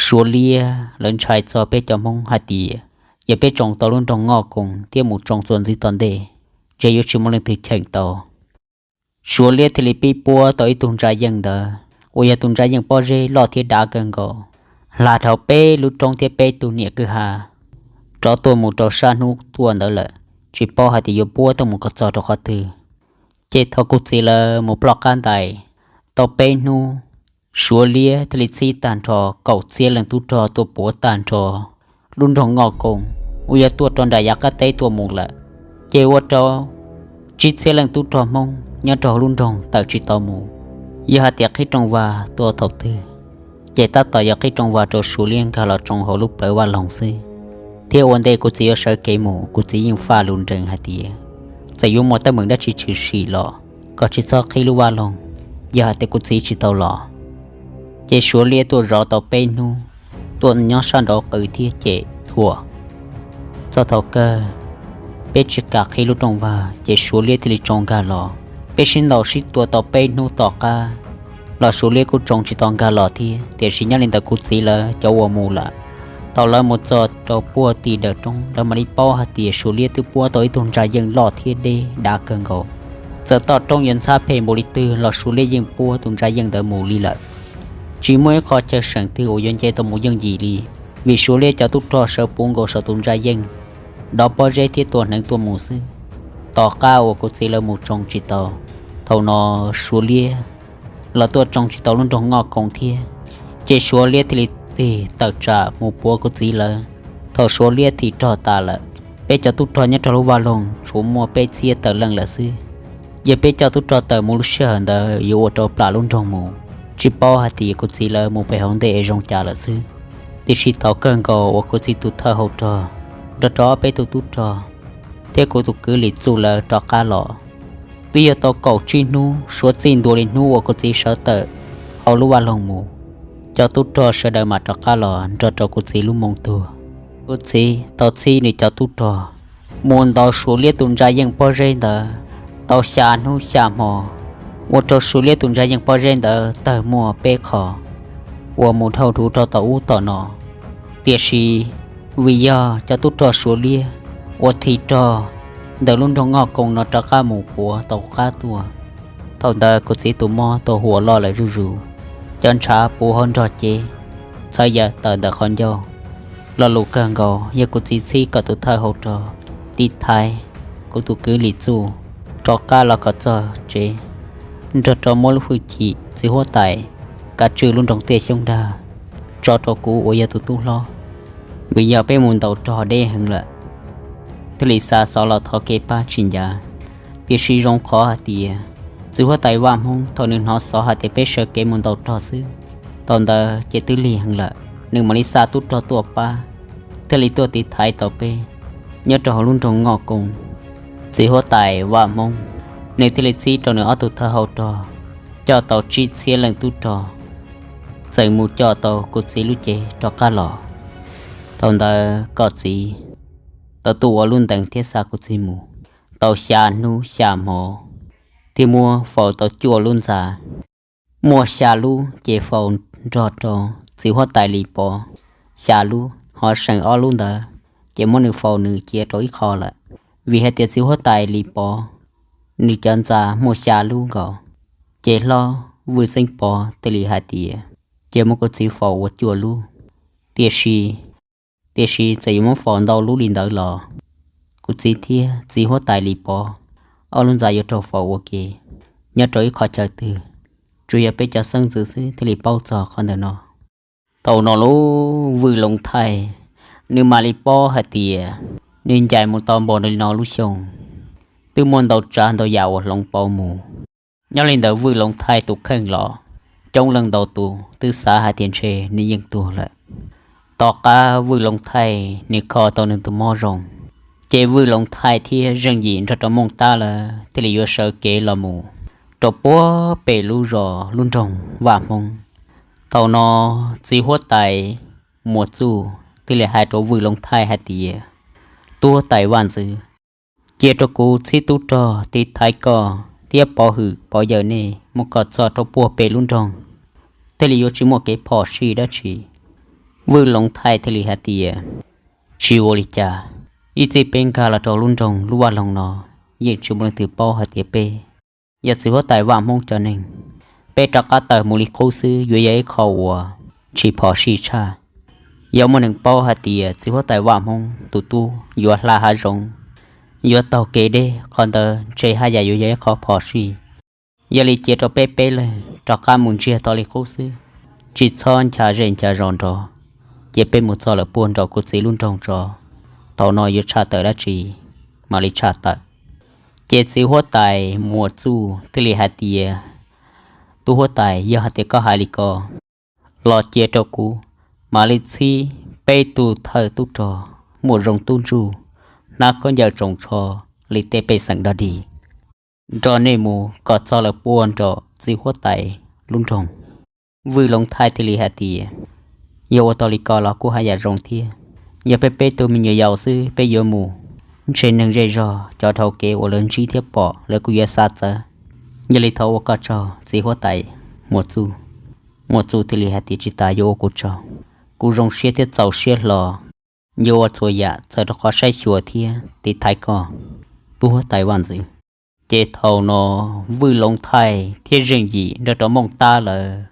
Suav liab lawv ntshai txog peb cov Hmoob hais tias yog peb tsoo tau lub nroog Ngoj Koos thiab mus tsoo txuas ntxiv tom ntej, ntshe yuav tsis muaj leej twg cheem tau. Suav liab thiaj li pib puab tau ib tug Ntsa Yeej ntawd, uas yog tus Ntsa Yeej pob zeb loj thiab dav kawg nkaus, hla dhau peb lub roob thiab peb tug niam kwj ha rov tuaj mus rau sab hnub tuaj ntawd lawm. tsis paub hais tias yuav puab tuaj mus kom txog rau qhov twg. Ces thaum kuv txiv lawv mus ploj qab ntais tau peb hnub, Suav liab thiaj li txhij tag nrho kaum txhiab leej tub rog tuaj puav tag nrho lub nroog Ngoj Koos uas yog tuaj rau nram yav qab teb tuaj mus lawm. Ces ua rau tsib txhiab leej tub rog Hmoob nyob rau hauv lub nroog tawm tsis tau mus. Yog hais tias qhib rooj vag tuaj thaum twg, ces tab tom yog qhib rooj vag rau Suav liab nkag los tsoo hauv lub plawv vaj loog xwb. Thiab ua ntej kuv txiv yuav sawv kev mus, kuv txiv yeej faj lus nrees hais tias txawm yuav muaj teeb meem dab tsi tshwm sim los kom tsis txhob qhib lub vaj loog, yog hais tias kuv txiv tsis tau los. Ces Suav liab tuaj zov tau peb hnub, tuaj nyob sab nraud qw thiab cem thuam. Txog thaum kawg peb tsis kam qhib lub rooj vag, ces Suav liab thiaj li tsoo nkag los. Peb sib ntaus sib tua tau peb hnub tom qab los Suav liab kuj tsoo tsis tau nkag los thiab. Tiam sis nyob li ntawd kuv txiv lawv cov uas mus lawm, thaum lawv mus txog rau puag tim dawm roob, lawv mam li paub hais tias Suav liab twb puab tau ib tug ntsa yeej loj thiab deb dav kawg nkaus. Txawm toj roob yuav ntxhab phem npaum li twg los Suav liab yeej puab tus ntsa yeej ntawd mus li lawm. Tsis muaj ib qho chaw seem twg uas yuav nce tau mus yooj yim li, vim Suav liab cov tub rog sawv puv nkaus saum tus ntsa yeej, dov pob zeb thiab tua hneev tuaj mus xwb. Tom qab uas kuv txiv lawv mus tsoo tsis tau, thaum no Suav liab los tuaj tsoo tsis tau lub nroog Ngoj Koos thiab. Ces Suav liab thiaj li tig tawm tsam mus puav kuv txiv lawv. Thaum Suav liab thim rog tas lawm, peb cov tub rog nyob rau lub vaj loog tshuav muaj peb txhiab tawm leej lawm xwb. Yog peb coj tub rog tawm mus lub sij hawm ntawd yuav ua rau plam lub nroog mus, tsis paub hais tias kuv txiv lawv mus pem hauv ntej es zoo cas lawm xwb. Tiam sis thaum kawg nkaus uas kuv txiv tus thawj hau rog nrog rau ob peb tug tub rog thiab kuv tus kwv Lis Txuj lawv rov qab los, twb yog tau kaum tsib hnub suav txij ntua li hnub uas kuv txiv sawv tawm hauv lub vaj loog mus, cov tub rog sawv daws mam rov qab los nrog rau kuv txiv lub moo tuag. Kuv txiv tau txhib nws cov tub rog mus ntaus Suav liab tus ntsa yeej pob zeb ntawd tau xya hnub xya hmo, ua rau Suav liab tus ntsa yeej pob zeb ntawd tawg muaj peb qho uas mus dhau huv rau tom ub tom no. Tiam sis vim yog cov tub rog Suav liab uas thim rog ntawm lub nroog Ngoj Koos no rov qab mus puav tau qab tuaj, thaum ntawd kuv txiv tus mob tuaj huam loj lawm zuj zus, cov ntshav puv hauv nrog cev, txhawv yaws tawm ntawm qhov ncauj. Lo lus kawg nkaus yog kuv txiv txhib kom tus thawj hau rog tiv thaiv kuv tus kwv Lis Txuj rov qab los kom txog tsev, nrog rau muab lub hwj chim txiv huab tais kav tswj lub nroog Tiaj Xyoob Dag tso rau kuv uas yog tus tub hlob. Vim yog peb mus ntaus rog deb heev lawm, thiaj li xa xov los thov kev pab tsis ncav. Tiam sis zoo qhov hais tias txiv huab tais Vaj Hmoob thaum nws hnov xov hais tias peb sawv kev mus ntaus rog xwb, thaum ntawd ces twb lig heev lawm, nws mam li xa tub rog tuaj pab, thiaj li tuaj tiv thaiv tau peb nyob rau hauv lub nroog Ngoj Koos. Txiv huab tais Vaj Hmoob nws thiaj li txhib rau nws ob tug thawj hau rog coj tau tsib txhiab leej tub rog, txeem mus coj tau kuv txiv lub cev rov qab los. Thaum ntawd koj txiv tau tuaj ua lub ntees thiab xa kuv txiv mus tau xya hnub xya hmo, thiab muab faus tau cuaj lub ntxa. Muaj xya lub ces faus nrog rau txiv huab tais Lis Pov xya lub, ho seem ob lub ntawd ces muab nws faus nws cia rau ib qho lawm. Vim hais tias txiv huab tais Lis Pov nws cov ntxa muaj xya lub nkaus, ces hlob Vwj Xeeb Pov thiaj li hais tias cia muab kuv txiv faus ua cuaj lub. Tiam sis, tiam sis txawm yuav muab faus ntau lub li ntawd los kuv txiv thiab txiv huab tais Lis Pov ob lub ntxa yuav raug faus ua ke nyob rau ib qho chaw twg, tsuas yog peb cov xeeb ntxwv xwb thiaj li paub txog qhov ntawm no. Thaum no lub Vwj Loos Thaij nws mam li paub hais tias nws ncaim mus tau npaum li no lub xyoo, twb muaj ntau tsav ntau yam uas hloov pauv mus. Nyob li ntawd Vwj Loos Thaij tus kheej los coob leej ntau tus twb xav hais tias ntshe nws yeej tuag lawm. Tom qab Vwj Loos Thaij nws kho tau nws tus mob zoo, ces Vwj Loos Thaij thiab Zeej Yim nrog rau Mooj Tab lawv thiaj li yuav sawv kev los mus rau puag pem lub zos lub nroog Vaj Hmoob. Thaum no txiv huab tais Muas Txuj thiaj li hais rau Vwj Loos Thaij hais tias, tub huab tais Vaj Ntxwv, cia rau kuv txhib tub rog tiv thaiv koj thiab pov hwm pov yawm nej mus kom txog rau puag pem lub nroog, thiaj li yuav tsis muaj kev phom sij dab tsi. Vwj Loos Thaij thiaj li hais tias, tsis ua li cas, ib txij peb nkag los rau lub nroog lub vaj loog no, yeej tsis muaj leej twg paub hais tias peb yog txiv huab tais Vaj Hmoob cov neeg. Peb rov qab tawm mus li qub xwb yuav yog ib qho uas tsis phom sij tshaj. Yog muaj neeg paub hais tias txiv huab tais Vaj Hmoob tus tub yuav hla hav zoov, yuav taug kev deb, qhov ntawd ntshe haj yam yuav yog ib qho phom sij. Yog li cia rau peb peb leeg rov qab mus ntsiag to li qub xwb, tsis txhob ncha zej ncha zos nrov, cia peb mus txog lawm puag nraum kuv txiv lub nroog tso, thaum no yuav tshaj tawm dab tsi mam li tshaj tawm. Ces txiv huab tais Muas Txuj thiaj li hais tias, Tub huab tais, yog hais tias koj hais li ko, los cia rau kuv mam li txhib peb tug thawj tub rog, muaj zoo tub ntsuj, hnab khaub ncaws tsoos tsho li tej pej xeem dog dig, nrog nej mus kom txog lawm puag nraum txiv huab tais lub nroog. Vwj Loov Thaij thiaj li hais tias, Yog ua tau li ko los kuj haj yam zoo thiab. Yog peb peb tug me nyuam yaus xwb peb yuav mus, ntshe neeg zej zog cov dhau kev uas lawv ntsib thiab pom lawv kuj yuav xav txawv. Yog li thov ua koj tsaug txiv huab tais Muas Txuj. Muas Txuj thiaj li hais tias, Tsis tas yuav ua kuv tsaug, kuv zoo siab thiab txaus siab hlo yuav ua txhua yam txawm rau qhov saib xyuas thiab tiv thaiv koj, tub huab tais vaj ntxwv. Ces thaum no Vwj Loov Thaij thiab Zeej Yim nrog rau Mooj Tab lawv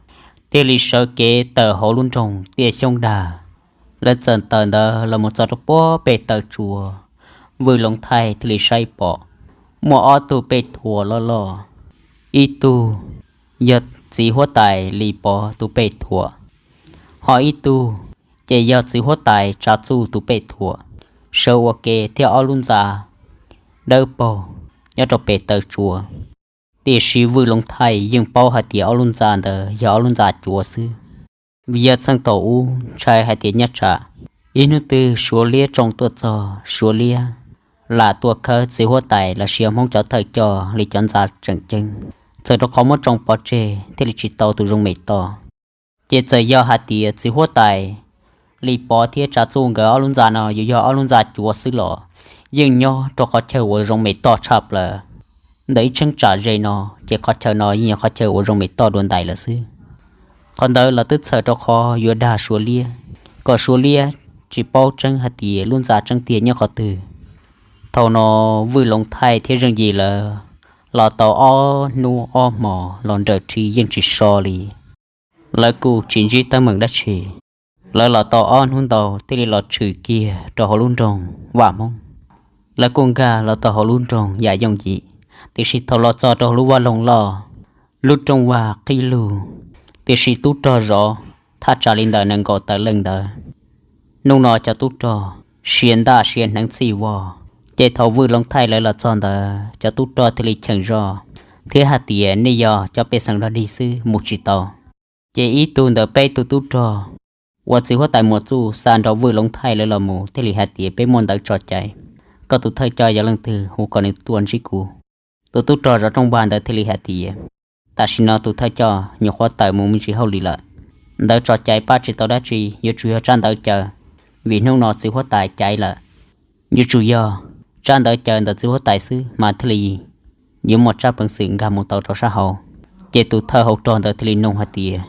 thiaj li sawv kev tawm hauv lub nroog Tiaj Xyoob Dag. Lawv txawm tawm ntawd los mus txog rau puag pem taw tsua, Vwj Loov Thaij thiaj li saib pom muaj ob tug pej thuam loj loj, ib tug yog txiv huab tais Lis Pov tus pej thuam, ho ib tug ces yog txiv huab tais Tsav Txuj tus pej thuam, sawv ua ke thiab ob lub ntxa dawb paug nyob rau pem taw tsua. Tiam sis Vwj Loov Thaij yeej paub hais tias ob lub ntxa ntawd yog ob lub ntxa cuav xwb, vim yog txheej thaum ub ntshai hais tias nyob tsam ib hnub twg Suav liab tsoo tuaj txog, Suav liab lam tuaj khawb txiv huab tais los sis Hmoob cov thawj coj li cov ntxa tseem ceeb, txawm rau qhov muab tsoo pov tseg thiaj li tsis tau tus zoo mem toj. Ces txawm yog hais tias txiv huab tais Lis Pov thiab Tsav Txuj nkawd ob lub ntxa no yuav yog ob lub ntxa cuav xwb los yeej nyob rau qhov chaw uas zoo mem toj tshaj plaws. Ntawm ib cheeb tsam ze no ces qhov chaw no yeej yog qhov chaw uas zoo mem toj dua ntais lawm xwb. Qhov ntawd los twb txhawm rau qhov yuav dag Suav liab, kom Suav liab tsis paub tseeb hais tias lub ntxa tseeb tiag nyob qhov twg. Thaum no Vwj Loov Thaij thiab Zeej Yim lawv los tau ob hnub ob hmo los nrawm rhi yeej tsis so li. Lawv kuj tsis ntsib teeb meem dab tsi. Lawv los tau ob hnub ntau thiaj li los tshwm kiag rau hauv lub nroog Vaj Hmoob. Lawv kuj nkag los tau hauv lub nroog yam yooj yim, tiam sis thaum los txog rau hauv lub vaj loog loj, lub rooj vag qhib lug, tiam sis tub rog zov thaj tsam li ntawm nees nkaum tawm leej ntawd. Hnub no cov tub rog sia ntaj sia hneev txhij vog, ces thaum Vwj Loov Thaij lawv los txog ntawd cov tub rog thiaj li cheem zog thiab hais tias, Nej yog cov pej xeem dog dig xwb, mus tsis tau. Ces ib tug ntawm peb tug tub rog uas txiv huab tais Muas Txuj xa nrog Vwj Loov Thaij lawv los mus thiaj li hais tias, Peb muaj ntawv tso cai, koj tus thawj coj yog leej twg hu kom nws tuaj ntsib kuv. Tus tub rog zov rooj vag ntawd thiaj li hais tias, Tam sim no tus thawj coj nyuam qhuav tawm mus me ntsis hauj lwm lawm, ntawv tso cai pab tsis tau dab tsi, yuav tsum yog tsab ntawv caw, vim hnub no txiv huab tais caiv lawm. Yuav tsum yog tsab ntawv caw ntawm txiv huab tais xwb mas thiaj li yuav muaj tsab peev xwm nkag mus tau rau sab hauv. Ces tus thawj hauv rog ntawd thiaj li nug hais tias,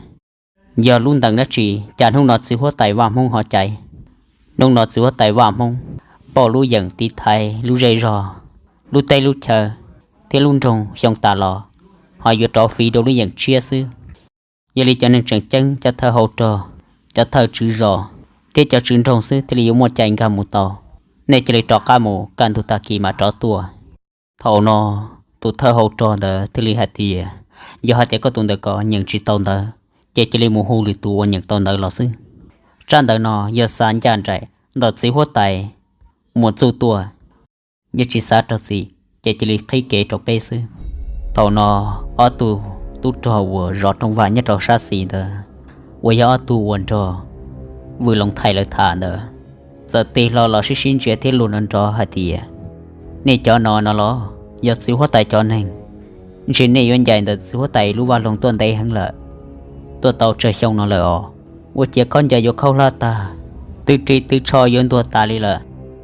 Yog lub ntees dab tsi cas hnub no txiv huab tais Vaj Hmoob ho caiv? Hnub no txiv huab tais Vaj Hmoob pauj lub yeem tiv thaiv lub zej zog, lub teb lub chaw thiab lub nroog xyoo tas los, ho yuav rov fiv dua lub yeem tshiab xwb. Yog li cov neeg tseem ceeb, cov thawj hauv rog, cov thawj tswv zos thiab cov tswv nroog xwb thiaj li yuav muaj cai nkag mus tau. Nej cia li rov qab mus, kaj ntug tag kis mam rov tuaj. Thaum no tus thawj hauv rog ntawd thiaj li hais tias, Yog hais tias koj tus ntawd ko nyeem tsis tau ntawv, ces cia li mus hu lwm tus uas nyeem tau ntawv los xwb. Tsab ntawv no yog xa ncaj nraim ntawm txiv huab tais Muas Txuj tuaj, yeej tsis xav raug txim, ces cia li qhib kev rau peb xwb. Thaum no ob tug tub rog uas zov rooj vag nyob rau sab xis ntawd, uas yog ob tug uas nrog Vwj Loov Thaij lawv tham ntawd, txawm tig hlo los sib sib ntsia thiab luag nrov nrov hais tias, Nej cov no no los yog txiv huab tais cov neeg, ntshe nej yuav ncaim ntawm txiv huab tais lub vaj loog tuaj ntev heev lawm, tuaj tau tsawg xyoo no lawm os. Ua ciav khaub ncaws yuav khaub hlab tag, twb ris twb tsho yuav ntuag tas li lawm.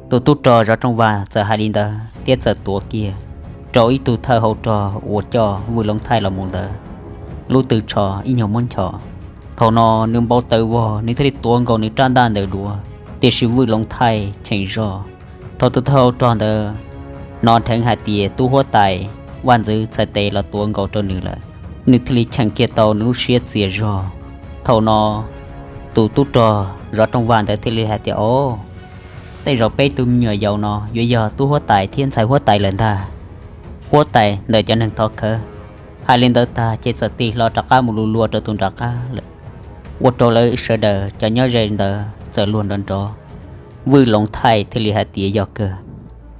Tus tub rog zov rooj vag txawm hais li ntawd thiab txawm tuav kiag rau ib tug thawj hauv rog uas coj Vwj Loov Thaij los mus ntawd lub tw tsho ib nyuag muab nchos. Thaum no nws npau taws vog, nws thiaj li tuav nkaus nws rab ntaj ntawd duav, tiam sis Vwj Loov Thaij cheem zog. Thaum tus thawj hauv rog ntawd hnov dheev hais tias tub huab tais vaj ntxwv txhais tes los tuav nkaus rau nws lawm, nws thiaj li cheem kiag tau nws lub siab txias zog. Thaum no tus tub rog zov rooj vag ntawd thiaj li hais tias, Os, tej zaum peb tug me nyuam yaus no yuav yog tub huab tais thiab ntxhais huab tais lawm ntag. Huab tais ntawm cov neeg thov khawv. Hais li ntawd tag ces txawm tig hlo rov qab mus lug lua rau tus nram qab lawm, ua rau lawv sawv daws cov nyob ze ntawd txawm luag nrov nrov. Vwj Loov Thaij thiaj li hais tias, Yog kawg,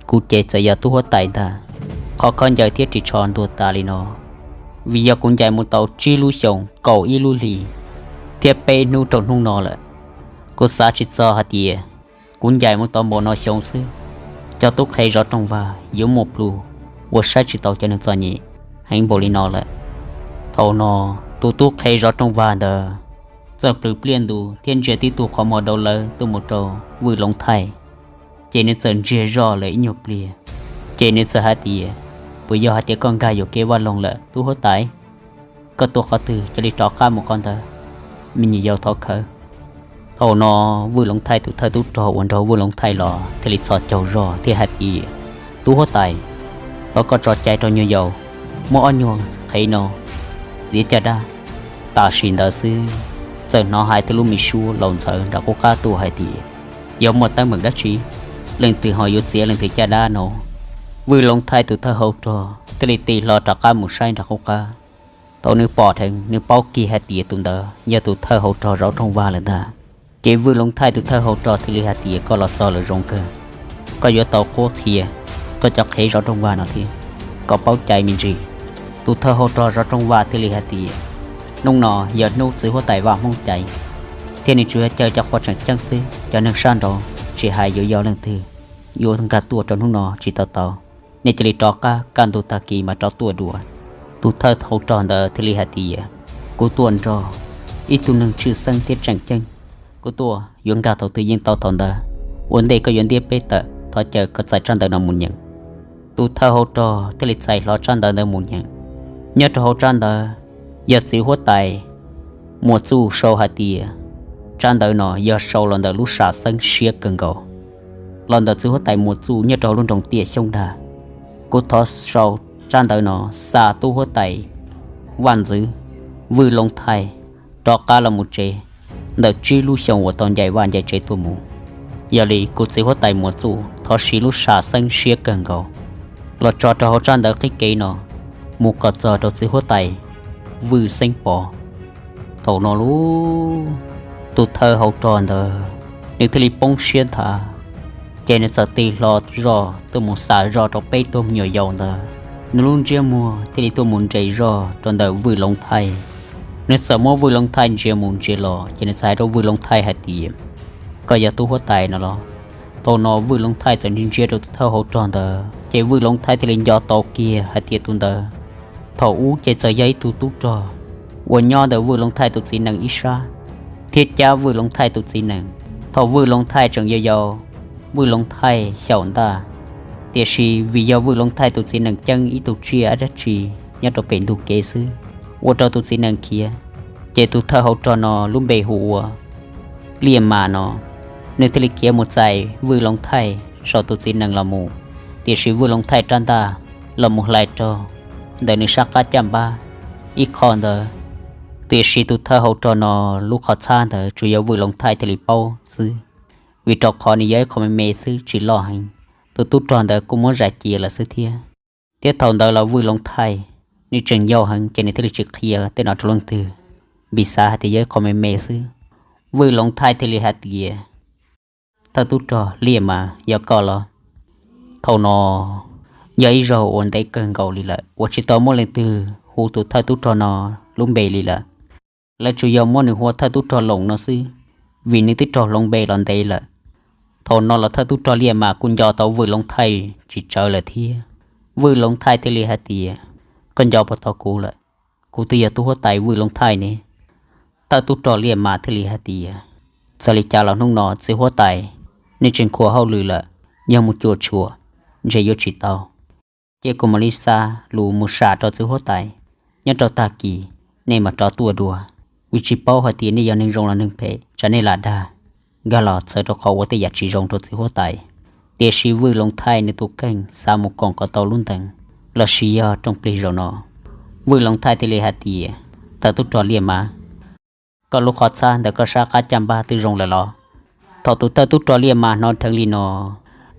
kuv ces txawm yog tub huab tais ntag, qhov khaub ncaws thiab ris tsho ntuag tas li no, vim yog kuv ncaim mus tau tsib lub xyoos kaum ib lub hlis thiab peb hnub rau hnub no lawm. Kuv xav tsis txog hais tias kuv ncaim mus tau npaum no xyoo xwb, cov tub qhe zov rooj vag yuav muaj plhus uas saib tsis taus cov neeg txom nyem heev npaum li no lawm. Thaum no, tus tub qhe zov rooj vag ntawd txawm plhws pliaj ntus thiab ntsia tib tug qhov muag dau lawv tuaj mus rau Vwj Loov Thaij. Ces nws txawm ntsiag zog lawm ib nyuag pliag, ces nws txawm hais tias, Puas yog hais tias koj nkag yuam kev vaj loog lawm tub huab tais? Koj tuaj qhov twg cia li rov qab mus qhov ntawd, me nyuam yaus thov khawv. Thaum no, Vwj Loov Thaij tus thawj tub rog uas nrog Vwj Loov Thaij los thiaj li txhos caug zog thiab hais tias, Tub huab tais, thov koj tso cai rau nyuag yaus, muab ob nyuag qhev no txiav caj dab. Tam sim ntawd xwb, txawm hnov hais tej lub me suab laus ntxhawv nram qub qab tuaj hais tias, Yuav muaj teeb meem dab tsi? Leej twg ho yuav txiav leej twg caj dab no? Vwj Loov Thaij tus thawj hauv rog thiaj li tig hlo rov qab mus saib nram qub qab. Thaum nws pom dheev, nws paub kiag hais tias tus ntawd yog tus thawj hauv rog zov rooj vag lawm ntag. Ces Vwj Loov Thaij tus thawj hauv rog thiaj li hais tias, Koj los txog lawm zoo kawg, koj yuav tau qhuab qhia koj cov qhev zov rooj vag no thiab, koj paub cai me ntsis. Tus thawj hauv rog zov rooj vag thiaj li hais tias, Hnub no yog hnub txiv huab tais Vaj Hmoob cai, thiab nws tsuas yog caw cov qhua tseem ceeb xwb, cov neeg sab nraud tsis hais yuav yog leej twg yuav nkag tuaj rau hnub no tsis tau tau. Nej cia li rov qab, kaj ntug tag kis mas rov tuaj dua. Tus thawj hauv rog ntawd thiaj li hais tias, Kuv tuaj nrog ib tug neeg tshwj xeeb thiab tseem ceeb, kuv tuaj yuav nkag thaum twg yeej tau thaum ntawd. Ua ntej koj yuav ntiab peb tawm, thov caw koj txais tsab ntawv no mus nyeem. Tus thawj hauv rog thiaj li txais hlo tsab ntawv ntawd mus nyeem. Nyob rau hauv tsab ntawd yog txiv huab tais Muas Txuj sau hais tias, tsab ntawv no yog sau los ntawm lub sam xeeb siab kawg nkaus, los ntawm txiv huab tais Muas Txuj nyob rau hauv lub nroog Tiaj Xyoob Dag. Kuv thov sau tsab ntawv no xa tub huab tais Vaj Ntxwv, Vwj Loov Thaij, rov qab los mus tsev ntawm tsib lub xyoos uas tau ncaim vaj ncaim tsev tuaj mus. Yog li kuv txiv huab tais Muas Txuj thov siv lub sam xeeb siab kawg nkaus los tso rau hauv tsab ntawv qib kev no mus kom txog rau txiv huab tais Vwj Xeeb Pov. Thaum no lauj, tus thawj hauv rog ntawd nws thiaj li poob siab nthav, ces nws txawm tig hlo zoj tuaj mus xa zoj rau peb tug me nyuam yaus ntawd. Nws lub ntsiab muag thiaj li tuaj mus nres zoj rau ntawm Vwj Loov Thaij. Nws txawm muab Vwj Loov Thaij ntsia mus ntsia los, ces nws txawm hais rau Vwj Loov Thaij hais tias, Koj yog tub huab tais no los? Thaum no Vwj Loov Thaij txawm ntsia ntsia rau tus thawj hauv rog ntawd, ces Vwj Loov Thaij thiaj li nco tau kiag hais tias tus ntawd thaum ub ces txawm yog ib tug tub rog uas nyob ntawm Vwj Loov Thaij tus txiv nees ib sab, thiab cab Vwj Loov Thaij tus txiv nees thaum Vwj Loov Thaij tseem yau yau, Vwj Loov Thaij xyaum ntaj. Tiam sis vim yog Vwj Loov Thaij tus txiv nees ceeb ib tug tsiaj dab tsi nyob rau pem ntug kev xwb, ua rau tus txiv nees khiav. Ces tus thawj hauv rog no lub npe hu ua Liaj Mas no, nws thiaj li khiav mus txais Vwj Loov Thaij saum tus txiv nees los mus. Tiam sis Vwj Loov Thaij rab ntaj los mus hlais raug ntawm nws sab qab caj npab ib qho ntawd. Tiam sis tus thawj hauv rog no lub qhov txhab ntawd tsuas yog Vwj Loov Thaij thiaj li paub xwb, vim rau qhov nws yog ib qho me me xwb tsis loj heev. Tus tub rog ntawd kuj muab zais cia lawm xwb thiab. Thiab thaum ntawd los Vwj Loov Thaij nws tseem yau heev ces nws thiaj li tsis qhia tej no rau leej twg, vim xav hais tias yog ib qho me me xwb. Vwj Loov Thaij thiaj li hais tias, Thawj tub rog Liaj Mas, yog koj los? Thaum no yog ib zaug uas ntev kawg nkaus li lawm uas tsis tau muaj leej twg hu tus thawj tub rog no lub npe li lawm. Lawv tsuas yog muab nws hu ua thawj tub rog Loos no xwb, vim nws twb raug hloov npe los ntev lawm. Thaum no los thawj tub rog Liaj Mas kuj nco tau Vwj Loov Thaij tsis tsawv lawm thiab. Vwj Loov Thaij thiaj li hais tias, Koj nco puas tau kuv lawm? Kuv twb yog tub huab tais Vwj Loov Thaij ne. Thawj tub rog Liaj Mas thiaj li hais tias, Txawm li cas los hnub no txiv huab tais nws tseem khuam hauj lwm lawm, yog mus cuam tshuam ntshe yuav tsis tau. Cia kuv mam li xa lus mus sam rau txiv huab tais, nyob rau tag kis nej mam rov tuaj dua, vim tsis paub hais tias nej yog neeg zoo los neeg phem, tsam nej lam dag nkag los txhawb rau qhov ua tej yam tsis zoo rau txiv huab tais. Tiam sis Vwj Loov Thaij nws tus kheej xav mus koom kom tau lub ntees los sis yog rooj plig zaum no. Vwj Loov Thaij thiaj li hais tias, Thawj tub rog Liaj Mas, koj lub qhov txhab ntawm koj sab qab caj npab twb zoo lawm los? Thaum tus thawj tub rog Liaj Mas hnov dheev li no,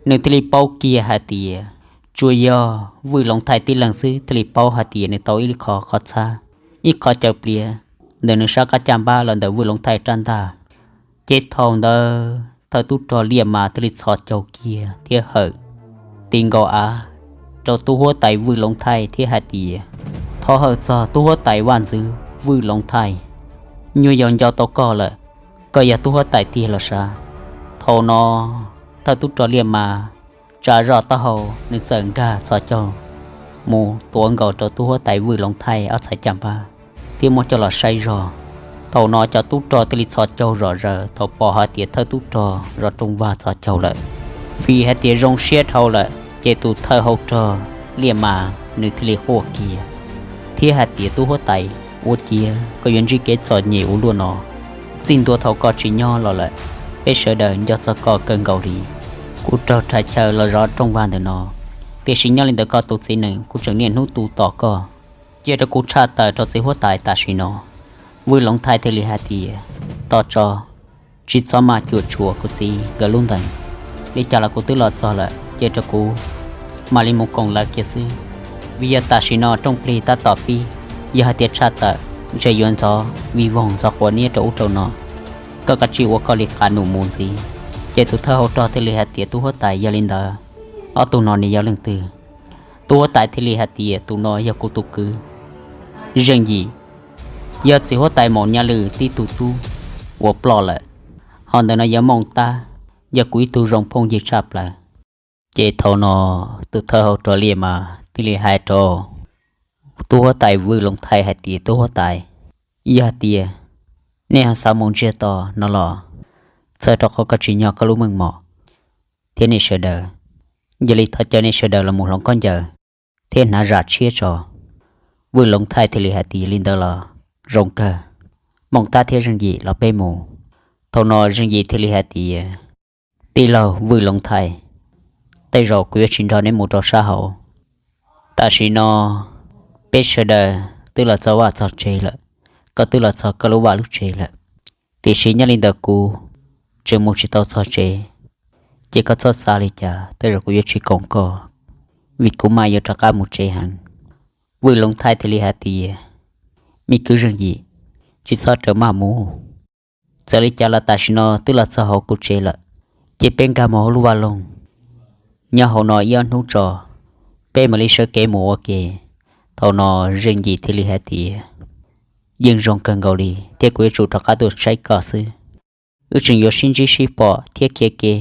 nws thiaj li paub kiag hais tias tsuas yog Vwj Loov Thaij tib leeg xwb thiaj li paub hais tias nws tau ib qho qhov txhab, ib qho caws pliav ntawm nws sab qab caj npab los ntawm Vwj Loov Thaij rab ntaj. Ces thaum ntawd thawj tub rog Liaj Mas thiaj li txhos caug kiag thiab hawm ti nkaus av rau tub huab tais Vwj Loov Thaij thiab hais tias, Thov hawm txog tub huab tais vaj ntxwv Vwj Loov Thaij, nyuag yaus nco tau koj lawm, koj yog tub huab tais tiag los sav? Thaum no thawj tub rog Liaj Mas tsa zoj taub hau, nws txawm nkag txhos caug mus tuav nkaus rau tub huab tais Vwj Loov Thaij ob txhais caj npab thiab muab coj los saib zog. Thaum no cov tub rog thiaj li txhos caug zom zaws thaum pom hais tias thawj tub rog zov rooj vag txhos caug lawm. Vim hais tias zoo siab dhau lawm ces tus thawj hau rog Liaj Mas nws thiaj li quaj kiag thiab hais tias, Tub huab tais, ua ciav koj yuav ntsib kev txom nyem ua luaj no. Txij ntua thaum koj tsis nyob los lawm, peb sawv daws nco txog koj kawg nkaus li. Kuv raug rhais chaw los zov rooj vag ntawm no, tiam sis nyob li ntawd koj tus txiv nees kuj tseem niaj hnub tu tom koj. Cia rau kuv tshaj tawm rau txiv huab tais tam sim no. Vwj Loov Thaij thiaj li hais tias, Tos tso, tsis txhob maj cuam tshuam kuv txiv nkawd lub ntees. Li cas los kuv twb los txog lawm, cia rau kuv mam li mus koom lawv kiag xwb. Vim yog tam sim no rooj plig tab tom pib, yog hais tias tshaj tawm ntshe yuav ntxhov vij voog ntxhov quav niab rau ub rau no. Koj kav tsij ua koj li qab num mus ntxiv. Ces tus thawj hau rog thiaj li hais tias, Tub huab tais, yog li ntawd ob tug no nws yog leej twg? Tub huab tais thiaj li hais tias, Tus no yog kuv tus kwv Zeej Yim, yog txiv huab tais Maum Nyaj Lwm tib tug tub uas ploj lawm. Ho ntawm no yog Mooj Tab, yog kuv ib tug zoo phooj ywg tshaj plaws. Ces thaum no tus thawj hau rog Liaj Mas thiaj li hais rau tub huab tais Vwj Loov Thaij hais tias, Tub huab tais, yog hais tias nej ho xav mus ntsiag to no los txhawb rau qhov koj tsis nyob koj lub meej mom thiab nej sawv daws, yog li thov caw nej sawv daws los mus hloov khaub ncaws thiab hnav zam tshiab tso. Vwj Loov Thaij thiaj li hais tias, Li ntawd los zoo kawg, Mooj Tab thiab Zeej Yim los peb mus. Thaum no Zeej Yim thiaj li hais tias, Tij laug Vwj Loov Thaij, tej zaum kuv yuav tsis nrog neb mus rau sab hauv. Tam sim no peb sawv daws twb los txog vaj txog tsev lawm, koj twb los txog koj lub vaj lub tsev lawm, tiam sis nyob li ntawd kuv tseem mus tsis tau txog tsev, ces koj txhob xav li cas, tej zaum kuv yuav tsis koom koj, vim kuv mas yuav rov qab mus tsev heev. Vwj Loov Thaij thiaj li hais tias, Me kwv Zeej Yim, tsis txhob rawm maj mus. Txawm li cas los tam sim no twb los txog hauv kuv tsev lawm, ces peb nkag mus hauv lub vaj loog, nyob hauv no ib ob hnub tso, peb mam li sawv kev mus ua ke. Thaum no Zeej Yim thiaj li hais tias, Yeej zoo kawg nkaus li, thiab kuv yuav tsum rov qab tuaj saib koj xwb. Wb tseem yuav sib ntsib sib pom thiab khiav kev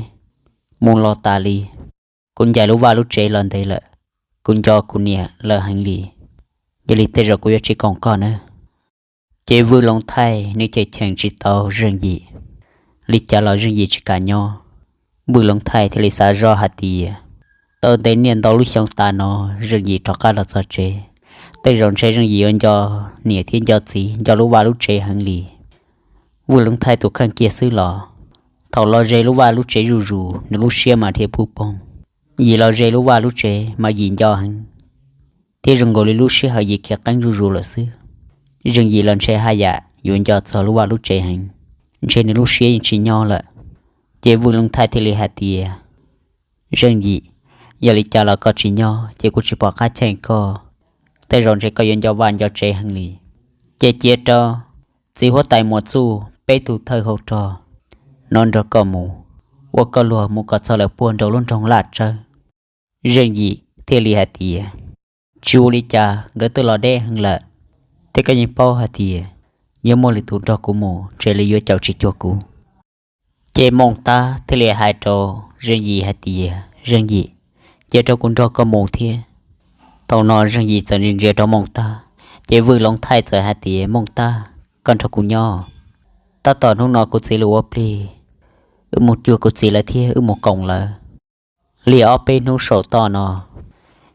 mus los tas li. Kuv ncaim lub vaj lub tsev los ntev lawm, kuv nco kuv niam lawv heev li, yog li tej zaum kuv yuav tsis koom koj nawb. Ces Vwj Loov Thaij nws cheem cheem tsis tau Zeej Yim, li cas los Zeej Yim tsis kam nyob. Vwj Loov Thaij thiaj li xav zoj hais tias, tau ntev niaj ntau lub xyoo tas no Zeej Yim rov qab los txog tsev, tej zaum ntshe Zeej Yim yuav nco niam thiab nco txiv, nco lub vaj lub tsev heev li. Vwj Loov Thaij tus kheej kiag xwb los, thaum los ze lub vaj lub tsev zuj zus nws lub siab mas dhia pub poog. Yim los ze lub vaj lub tsev mas Yim nco heev, thiab zoo nkaus li lub sij hawm Yim khiav qeeb zuj zus lawm xwb. Zeej Yim los ntshe haj yam yuav nco txog lub vaj lub tsev heev, ntshe nws lub siab yeej tsis nyob lawm. Ces Vwj Loov Thaij thiaj li hais tias, Zeej Yim, yog li cas los koj tsis nyob ces kuv tsis pom qab cheem koj, tej zaum ntshe koj yuav nco vaj nco tsev heev li. Ces cia rau txiv huab tais Muas Txuj peb tug thawj hau rog no nrog koj mus, ua koj luag mus kom txog lawm puag nraum lub nroog Laj Tsawb. Zeej Yim thiaj li hais tias, Tsis ua li cas, nkawd twb los deb heev lawm, thiab koj yeej paub hais tias yog muaj lwm tus nrog kuv mus ntshe li yuav caum tsis cuag kuv. Ces Mooj Tab thiaj li hais rau Zeej Yim hais tias, Zeej Yim, cia rau kuv nrog koj mus thiab. Thaum no Zeej Yim txawm ntsia ntsia rau Mooj Tab, ces Vwj Loov Thaij txawm hais tias, Mooj Tab, koj nrog kuv nyob, tab tom hnub no kuv txiv lub ua plig, wb mus cuag kuv txiv lawv thiab wb mus koom lawv. Li ob peb hnub saum toj no,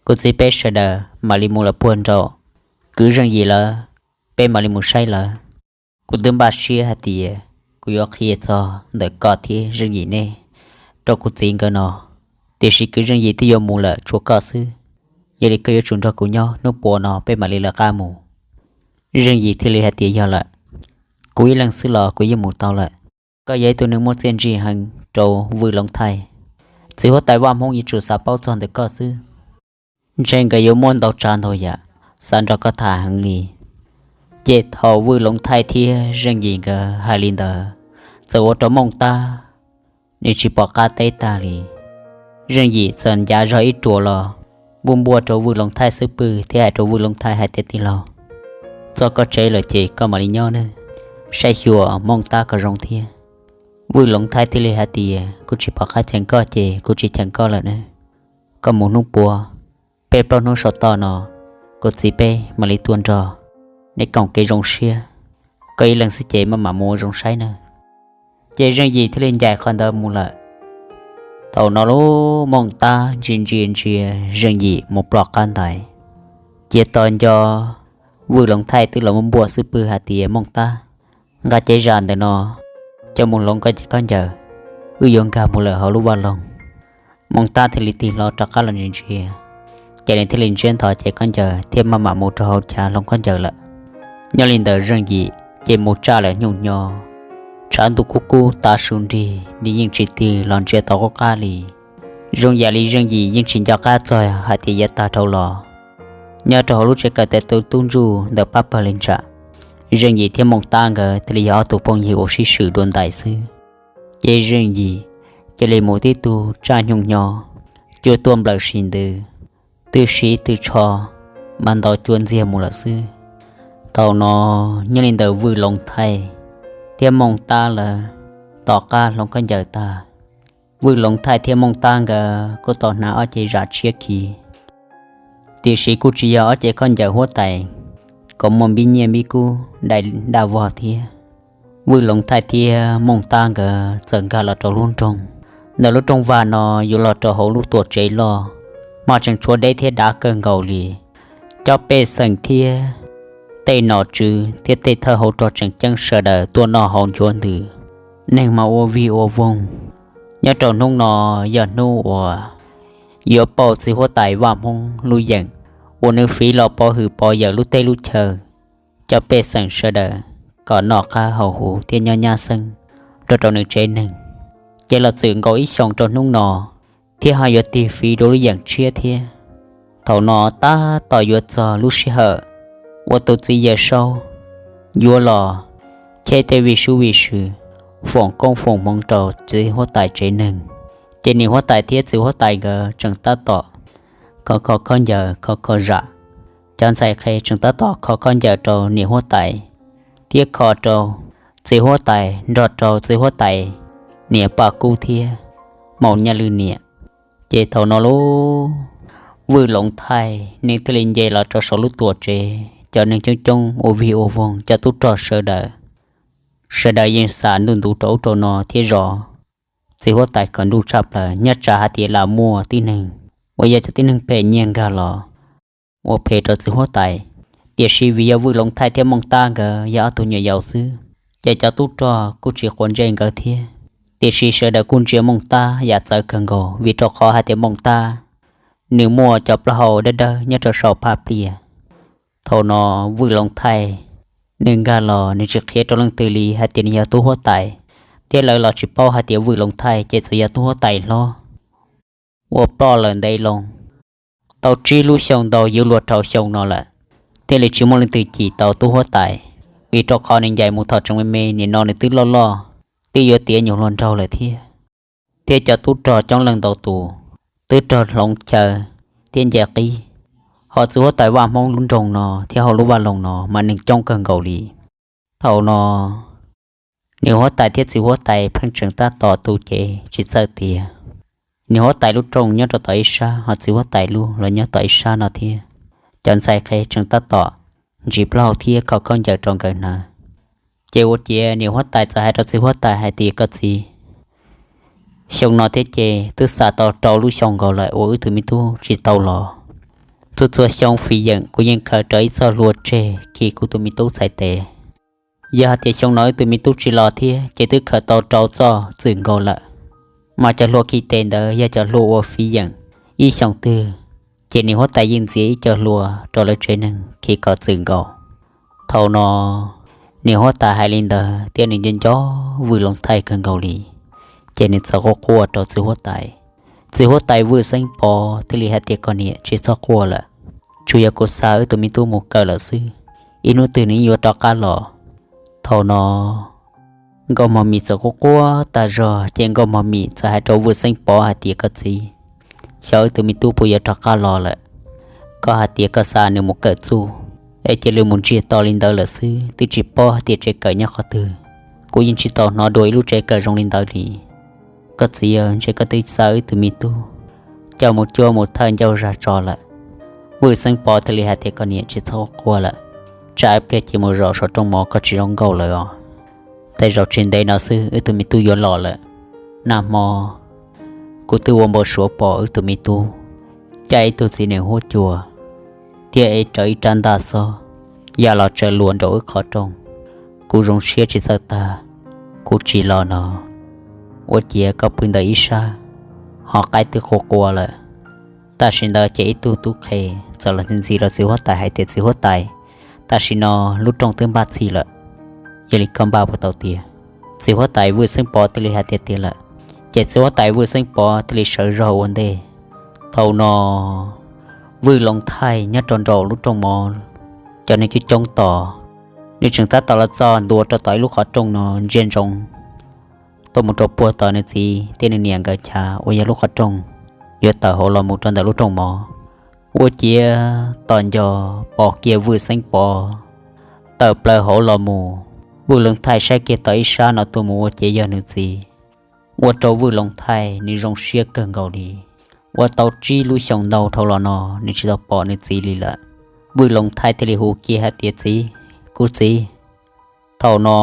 kuv txiv peb sawv daws mam li mus lawm puag nraum kwv Zeej Yim lawv, peb mam li mus saib lawv. Kuv twb npaj siab hais tias kuv yuav qhia txog ntawm koj thiab Zeej Yim nej rau kuv txiv nkawd no, tiam sis kwv Zeej Yim twb yuav mus lawm tshuav koj xwb, yog li koj yuav tsum nrog kuv nyob hnub puav no peb mam li lawv qab mus. Zeej Yim thiaj li hais tias, Yog lawm, kuv ib leeg xwb los kuv yeej mus tau lawm. Koj yog ib tug neeg muaj txiaj ntsig heev, rau Vwj Loov Thaij. Txiv huab tais Vaj Hmoob yuav tsum xav paub txog ntawm koj xwb, ntshe nkawd yuav muaj ntau tsav ntau yam xav nrog koj tham heev li. Ces thaum Vwj Loov Thaij thiab Zeej Yim nkawd hais li ntawd, txawm ua rau Mooj Tab nws tsis pom qab teb tag li. Zeej Yim txawm ncav zog ib ruam los npuaj npuaj rau Vwj Loov Thaij xub pwg thiab hais rau Vwj Loov Thaij hais tias, Tij laug, txog koj tsev lawm ces koj mam li nyob nawb, saib xyuas Mooj Tab kom zoo thiab. Vwj Loov Thaij thiaj li hais tias, Kuv tsis pom qab cheem koj ces kuv tsis cheem koj lawm nawb. Koj mus hnub puav, peb plaub hnub saum toj no kuv txiv peb mam li tuaj nrog nej koom kev zoo siab. Koj ib leeg xwb ces maj mam mus ua zoo saib nawb. Ces Zeej Yim thiaj li ncaim qhov ntawd mus lawm. Thaum no lub Mooj Tab ntsia ntsia ntsia Zeej Yim mus ploj qab ntais, cia tos nco Vwj Loov Thaij twb los muab npuaj xub pwg hais tias, Mooj Tab, nqa cev zam ntawm no coj mus hloov koj cov khaub ncaws, wb yuav nkag mus lawm hauv lub vaj loog. Mooj Tab thiaj li tig hlo rov qab los ntsia ntsia, ces nws thiaj li ntsiab ntho cev khaub ncaws thiab maj mam mus rau hauv chav hloov khaub ncaws lawm. Nyob li ntawd Zeej Yim ces mus tsa lawm nyuj nyo, tshav ntuj kub kub tav su nrig nws yeej tsis tig los ntsia tau qub qab li. Zoo yam li Zeej Yim yeej tsis nco qab txog hais tias yav tag dhau los, nyob rau hauv lub tsev kawm tais tub ntsuj ntawm pab pawg li ntsam, Zeej Yim thiab Mooj Tab nkawd thiaj li yog ob tug phooj ywg uas sib swm dua ntais xwb. Ces Zeej Yim cia li mus tib tug tsaj nyuj nyo, cua tuaj nplawm sis ntws, twb sib twb tsho, mas ntaus cua ntxiag mus lawm xwb. Thaum no nyob li ntawd Vwj Loov Thaij thiab Mooj Tab lawv tom qab hloov khaub ncaws tag, Vwj Loov Thaij thiab Mooj Tab nkawd kuj tau hnav ob cev zam tshiab khiv. Tiam sis kuj tsis yog ob cev khaub ncaws huab tais, kom muaj npib nyiaj npib kub dai daj vog thiab. Vwj Loov Thaij thiab Mooj Tab nkawd txawm nkag los rau lub nroog. Ntawm lub rooj vag no yuav los rau hauv lub tuam tsev loj, mas tseem tshuav deb thiab dav kawg nkaus li. Cov pej xeem thiab tej nom tswv thiab tej thawj hauv rog tseem ceeb sawv daws tuaj noj haus nchuav ntws, neeg mas ua vig ua voog. Nyob rau hnub no yog hnub uas yuav pauj txiv huab tais Vaj Hmoob lub yeem uas nws fiv los pov hwm pov yawm lub teb lub chaw. Cov pej xeem sawv daws kom noj qab haus huv thiab nyob nyab xeeb rau rau nws tsev neeg, ces los txwm nkaus ib xyoos rau hnub no, thiab ho yuav tig fiv dua lub yeem tshiab thiab. Thaum no tab tom yuav txog lub sij hawm uas tus txiv Yawm Saub yuav los cheb tej vij sub vij sw, foom koob foom hmoov rau txiv huab tais tsev neeg, ces niam huab tais thiab txiv huab tais nkawd tseem tab tom kho kho khaub ncaws kho kho zam. Cov ntxhais qhe tseem tab tom kho khaub ncaws rau niam huab tais thiab kho rau txiv huab tais nrog rau txiv huab tais niam Paj Kub thiab Maum Nyaj Lwj niam. Ces thaum no lub Vwj Loov Thaij nws thiaj li nce los rau saum lub tuam tsev, cov neeg coob coob ua vig ua voog, cov tub rog sawv daws, sawv daws yeej xam ntuj ntu rau ub rau no thiab zov txiv huab tais kom nruj tshaj plaws. Nyob tsam hais tias lam muaj tib neeg uas yog cov tib neeg phem nyiag nkag los ua phem rau txiv huab tais, tiam sis vim yog Vwj Loov Thaij thiab Mooj Tab nkawd yog ob tug nyuam yaus xwb, ces cov tub rog kuj tsis quav ntsej nkawd thiab. Tiam sis sawv daws kuj ntsia Mooj Tab yam txawv kawg nkaus, vim rau qhov hais tias Mooj Tab nws muaj cov plaub hau dawb dawb nyob rau saum phaj pliaj. Thaum no Vwj Loov Thaij nws nkag los nws tsis qhia rau leej twg li hais tias nws yog tub huab tais, thiab lawv los tsis paub hais tias Vwj Loov Thaij ces txawm yog tub huab tais hlob uas ploj lawm ntev loo tau tsib lub xyoo ntau yuav luag rau xyoo no lawm, thiaj li tsis muaj leej twg cim tau tub huab tais, vim rau qhov nws ncaim mus thaum tseem me me, nim no nws twb loj loj, twb yuav tiav nyuag hluas nraug lawm thiab. Thiab cov tub rog coob leej ntau tus twb raug hloov chaw thiab nce qib, ho txiv huab tais Vaj Hmoob lub nroog no thiab hauv lub vaj loog no mas neeg coob kawg nkaus li. Thaum no niam huab tais thiab txiv huab tais pheej tseem tab tom tu cev tsis txawj tiav. Niam huab tais lub rooj nyob rau tom ib sab, ho txiv huab tais lub los nyob tom ib sab no thiab. Cov ntxhais qhe tseem tab tom ntsis plaub hau thiab kho khaub ncaws rau nkawd hnav. Ces ua ciav niam huab tais txawm hais rau txiv huab tais hais tias, Koj txiv, xyoo no thiab ces twb xa tau rau lub xyoo nkaus lawm uas wb tus me tub tsis tau los. Txhua txhua xyoo fiv yeem kuv yeej khaws rawv ib txoj hlua tseg khi kuv tus me tub txhais tes. Yog hais tias xyoo no wb tus me tub tsis los thiab ces twb khaws tau rau txoj txwm nkaus lawm. Mas cov hlua khi tes ntawd yog cov hlua ua fiv yeem ib xyoos twg, ces niam huab tais yeej ntxias ib co hlua rau lawv tsev neeg khi kom txwm nkaus. Thaum no niam huab tais hais li ntawd thiab nws nco nco Vwj Loov Thaij kawg nkaus li, Ces nws txawm quaj quaj rau txiv huab tais. Txiv huab tais Vwj Xeeb Pov thiaj li hais tias, Koj niam, tsis txhob quaj lawm, tsuas yog kuv xa wb tus me tub mus kawm lawm xwb, ib hnub twg nws yeej yuav rov qab los. Thaum no Nkauj Mos Mim txawm quaj quaj tag zog, ces Nkauj Mos Mim txawm hais rau Vwj Xeeb Pov hais tias, Koj txiv, xyov wb tus me tub puas yuav rov qab los lawm. Koj hais tias koj xa nws mus kawm txuj, es cia li mus ntsiag to li ntawd lawm xwb, twb tsis paub hais tias tsev kawm nyob qhov twg. Kuv yeej tsis tau hnov dua ib lub tsev kawm zoo li ntawd li. Koj txiv, ntshe koj twb xa wb tus me tub coj mus cuab mus thawj ncauj zag tso lawm. Vwj Xeeb Pov thiaj li hais tias, Koj niam, tsis txhob quaj lawm, tsam ib pliag ces mus zaum saum rooj mov koj tsis zoo nkauj lawm os. Tej zaum tsis ntev no xwb wb tus me tub yuav los lawm. Nag hmo kuv twb ua npau suav pom wb tus me tub caij ib tug txiv nees huab cua thiab ev rawv ib rab ntaj xob ya los tsaws luas nraum wb qhov rooj. Kuv zoo siab tsis txawj tag, kuv tsis los no ua ciav koj pw ntawm ib sab, ho qaib twb qua qua lawm. Tam sim ntawd ces ib tug tub qhe txawm los ntxhi ntxhi rau txiv huab tais hais tias, Txiv huab tais, tam sim no lub rooj twb npaj txhij lawm, yog li koj npaj puas tau tiag? Txiv huab tais Vwj Xeeb Pov thiaj li hais tias, Tiag lawm. Ces txiv huab tais Vwj Xeeb Pov thiaj li sawv zog ua ntej. Thaum no Vwj Loov Thaij nyob rau nraum lub rooj mov, cov neeg coob coob tos, nws tseem tab tom los txog ntua rau tom ib lub qhov rooj no ntsia ntsoov tuaj mus rau puag tom nws txiv thiab nws niam nkawd chav uas yog lub qhov rooj yuav tawm hauv los mus rau ntawm lub rooj mov. Ua ciav tos nco pom kiag Vwj Xeeb Pov tawm plaws hauv los mus. Vwj Loov Thaij saib kiag tom ib sab no tuaj mus ua ciav yog nws txiv, ua rau Vwj Loov Thaij nws zoo siab kawg nkaus li. Ua tau tsib lub xyoos ntau dhau los no nws tsis tau pom nws txiv li lawm. Vwj Loov Thaij thiaj li hu kiag hais tias, Txiv, kuv txiv. Thaum no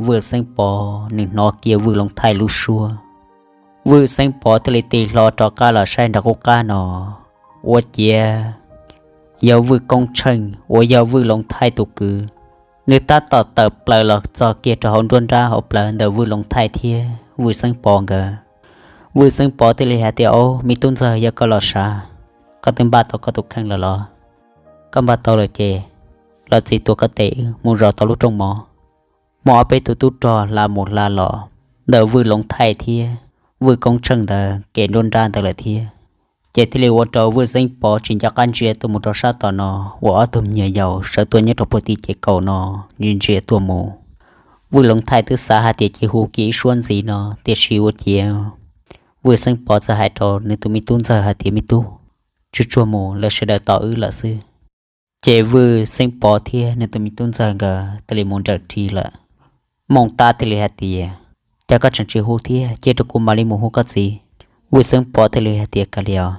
Vwj Xeeb Pov nws hnov kiag Vwj Loov Thaij lub suab, Vwj Xeeb Pov thiaj li tig hlo rov qab los saib nraum qub qab no, ua ciav yog Vwj Koob Tsheej uas yog Vwj Loov Thaij tus kwv. Nws tab tom tawm plaws los txog kiag rau hauv nruab nrab hauv plawv ntawm Vwj Loov Thaij thiab Vwj Xeeb Pov nkawd. Vwj Xeeb Pov thiaj li hais tias, Au, me tub ntxawg, yog koj los sav, koj twb npaj tau koj tus kheej lawm los? Koj npaj tau lawm ces los txiv tuav koj tes wb mus zaum tom lub rooj mov. Muaj ob peb tug tub rog hla mus hla los ntawm Vwj Loov Thaij thiab Vwj Koob Tsheej ntawd kev nruab nrab ntawd lawm thiab. Ces thiaj li ua rau Vwj Xeeb Pov tsis nco qab ntsia tuaj mus rau sab tom no uas ob tug me nyuam yaus sawv tuaj nyob rau puag tim ces kaum no ntsia ntsia tuaj mus. Vwj Loov Thaij twb xav hais tias cia hu kiag ib suab ntxiv no, tiam sis ua ciav Vwj Xeeb Pov txawm hais rau nws tus me tub ntxawg hais tias, Me tub, tsuag tsuag mus, lawv sawv daws tos wb lawm xwb. Ces Vwj Xeeb Pov thiab nws tus me tub ntxawg nkawd thiaj li mus nrawm ri lawm. Mooj Tab thiaj li hais tias, Cas koj tseem tsis hu thiab, cia rau kuv mam li mus hu koj txiv. Vwj Xeeb Pov thiaj li hais tias, Kav liam os,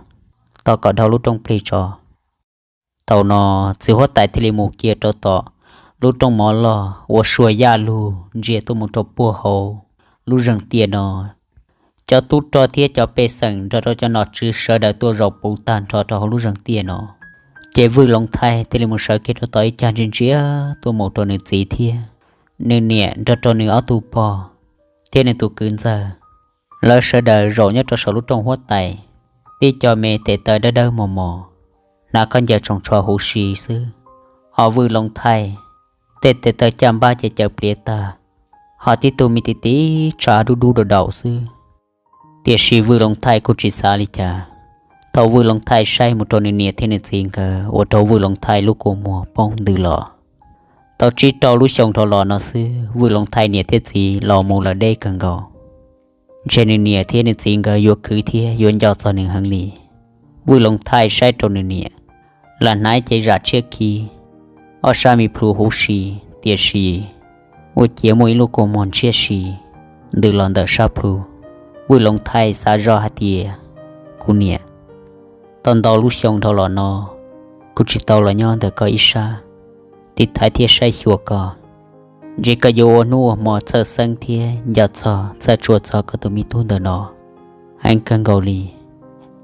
tos kom dhau lub rooj plig tso. Thaum no txiv huab tais thiaj li mus kiag rau tom lub rooj mov loj uas suas yaj lug ntsia tuaj mus rau puag hauv lub zeeg tiaj no. Cov tub rog thiab cov pej xeem nrog rau cov nom tswv sawv daws tuaj zaum puv tag nrho rau hauv lub zeeg tiaj no. Ces Vwj Loov Thaij thiaj li mus sawv kiag rau tom ib cag ntsia ntsia tuaj mus rau nws txiv thiab nws niam nrog rau nws ob tug pog thiab nws tus kwv ntxawg. Lawv sawv daws zaum nyob rau saum lub rooj huab tais, tib co me tes taw dawb dawb mos mos, hnav khaub ncaws tsoos tsho huv si xwb. Ho Vwj Loov Thaij tej tes taw caj npab ces caws pliav tag, ho tib tug me tis tis tsha dub dub daum daum xwb. Tiam sis Vwj Loov Thaij kuj tsis xav li cas. Thaum Vwj Loov Thaij saib mus rau nws niam thiab nws txiv nkawd ua rau Vwj Loov Thaij lub kua muag poob ntws los. Tau tsib rau lub xyoo dhau los no xwb Vwj Loov Thaij niam thiab txiv los mus lawm deb kawg nkaus. Ntshe nws niam thiab nws txiv nkawd yuav khwv thiab yuav nco txog nws heev li. Vwj Loov Thaij saib rau nws niam, lam hnav cev zam tshiab khi, ob sab me plhu huv si, tiam sis ua ciav muaj ib lub kua muag ntshiab si ntws los ntawm sab plhu. Vwj Loov Thaij xav zoj hais tias, Kuv niam, tau ntau lub xyoo dhau los no kuv tsis tau los nyob ntawm koj ib sab, tiv thaiv thiab saib xyuas koj. Ntshe koj yuav ua hnub ua hmo txhawj xeeb thiab nco txog txhawj tshua txog koj tus me tub ntawm no heev kawg nkaus li.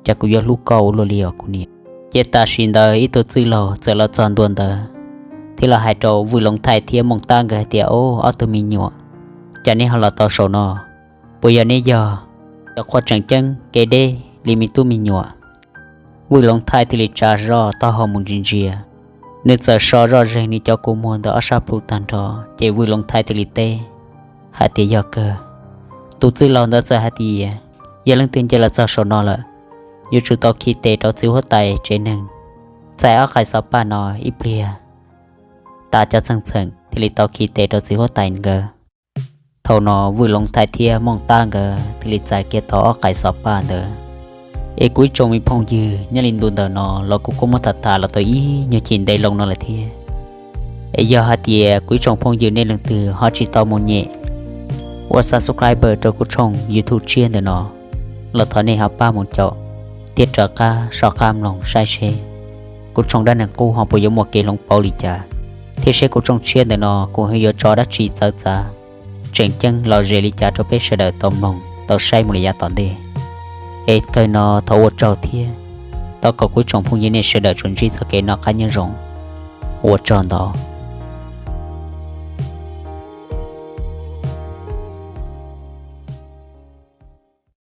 Cas kuv yuav hlub koj ua luaj li os kuv niam. Ces tam sim ntawd ib tug txwj laug txawm los txog ntua ntawd thiab los hais rau Vwj Loov Thaij thiab Mooj Tab nkawd hais tias, Au, ob tug me nyuam, cas neb ho los tau saum no? Puas yog neb yog cov qhua tseem ceeb kev deb li me tub me nyuam? Vwj Loov Thaij thiaj li tsa zoj taub hau mus ntsia ntsia, nws txawm so zoj zeeg nws cov kua muag ntawm ob sab plhu tag nrho, ces Vwj Loov Thaij thiaj li teb hais tias, Yog kawg, Tus txwj laug ntawd txawm hais tias, yog leej twg nce los txog saum no lawm, yuav tsum tau khi tes rau txiv huab tais tsev neeg, txais ob qais xov paj no ib pliag, tas cov txheej txheem thiaj li tau khi tes rau txiv huab tais nkawd. Thaum no Vwj Loov Thaiv thiab Mooj Tab nkawd thiaj li txais kiag tau ob qais xov paj ntawd. Es kuv ib tsoom me phooj ywg, nyob li ntu ntawm no los kuv kuj muab tham tham los tau ib nyuag chim ntev loo no lawm thiab. Es yog hais tias kuv ib tsoom phooj ywg nej leej twg ho tsis tau mus nyem ua subscriber rau kuv tshooj YouTube tshiab ntawm no, los thov nej ho pab mus caum thiab rov qab soj qab mloog saib seb kuv tshooj dab neeg qub ho puas yuav muaj kev hloov pauv li cas, thiab seb kuv tshooj tshiab ntawm no kuv ho yuav tso dab tsi txawv txav tseem ceeb lom zem li cas rau peb sawv daws tau mloog tau saib mus li yav tom ntej. Es kawg no thov ua tsaug thiab thov kom kuv ib tsoom phooj ywg nej sawv daws tsuas ntsib txoj kev noj qab nyob zoo. Ua tsaug ntau.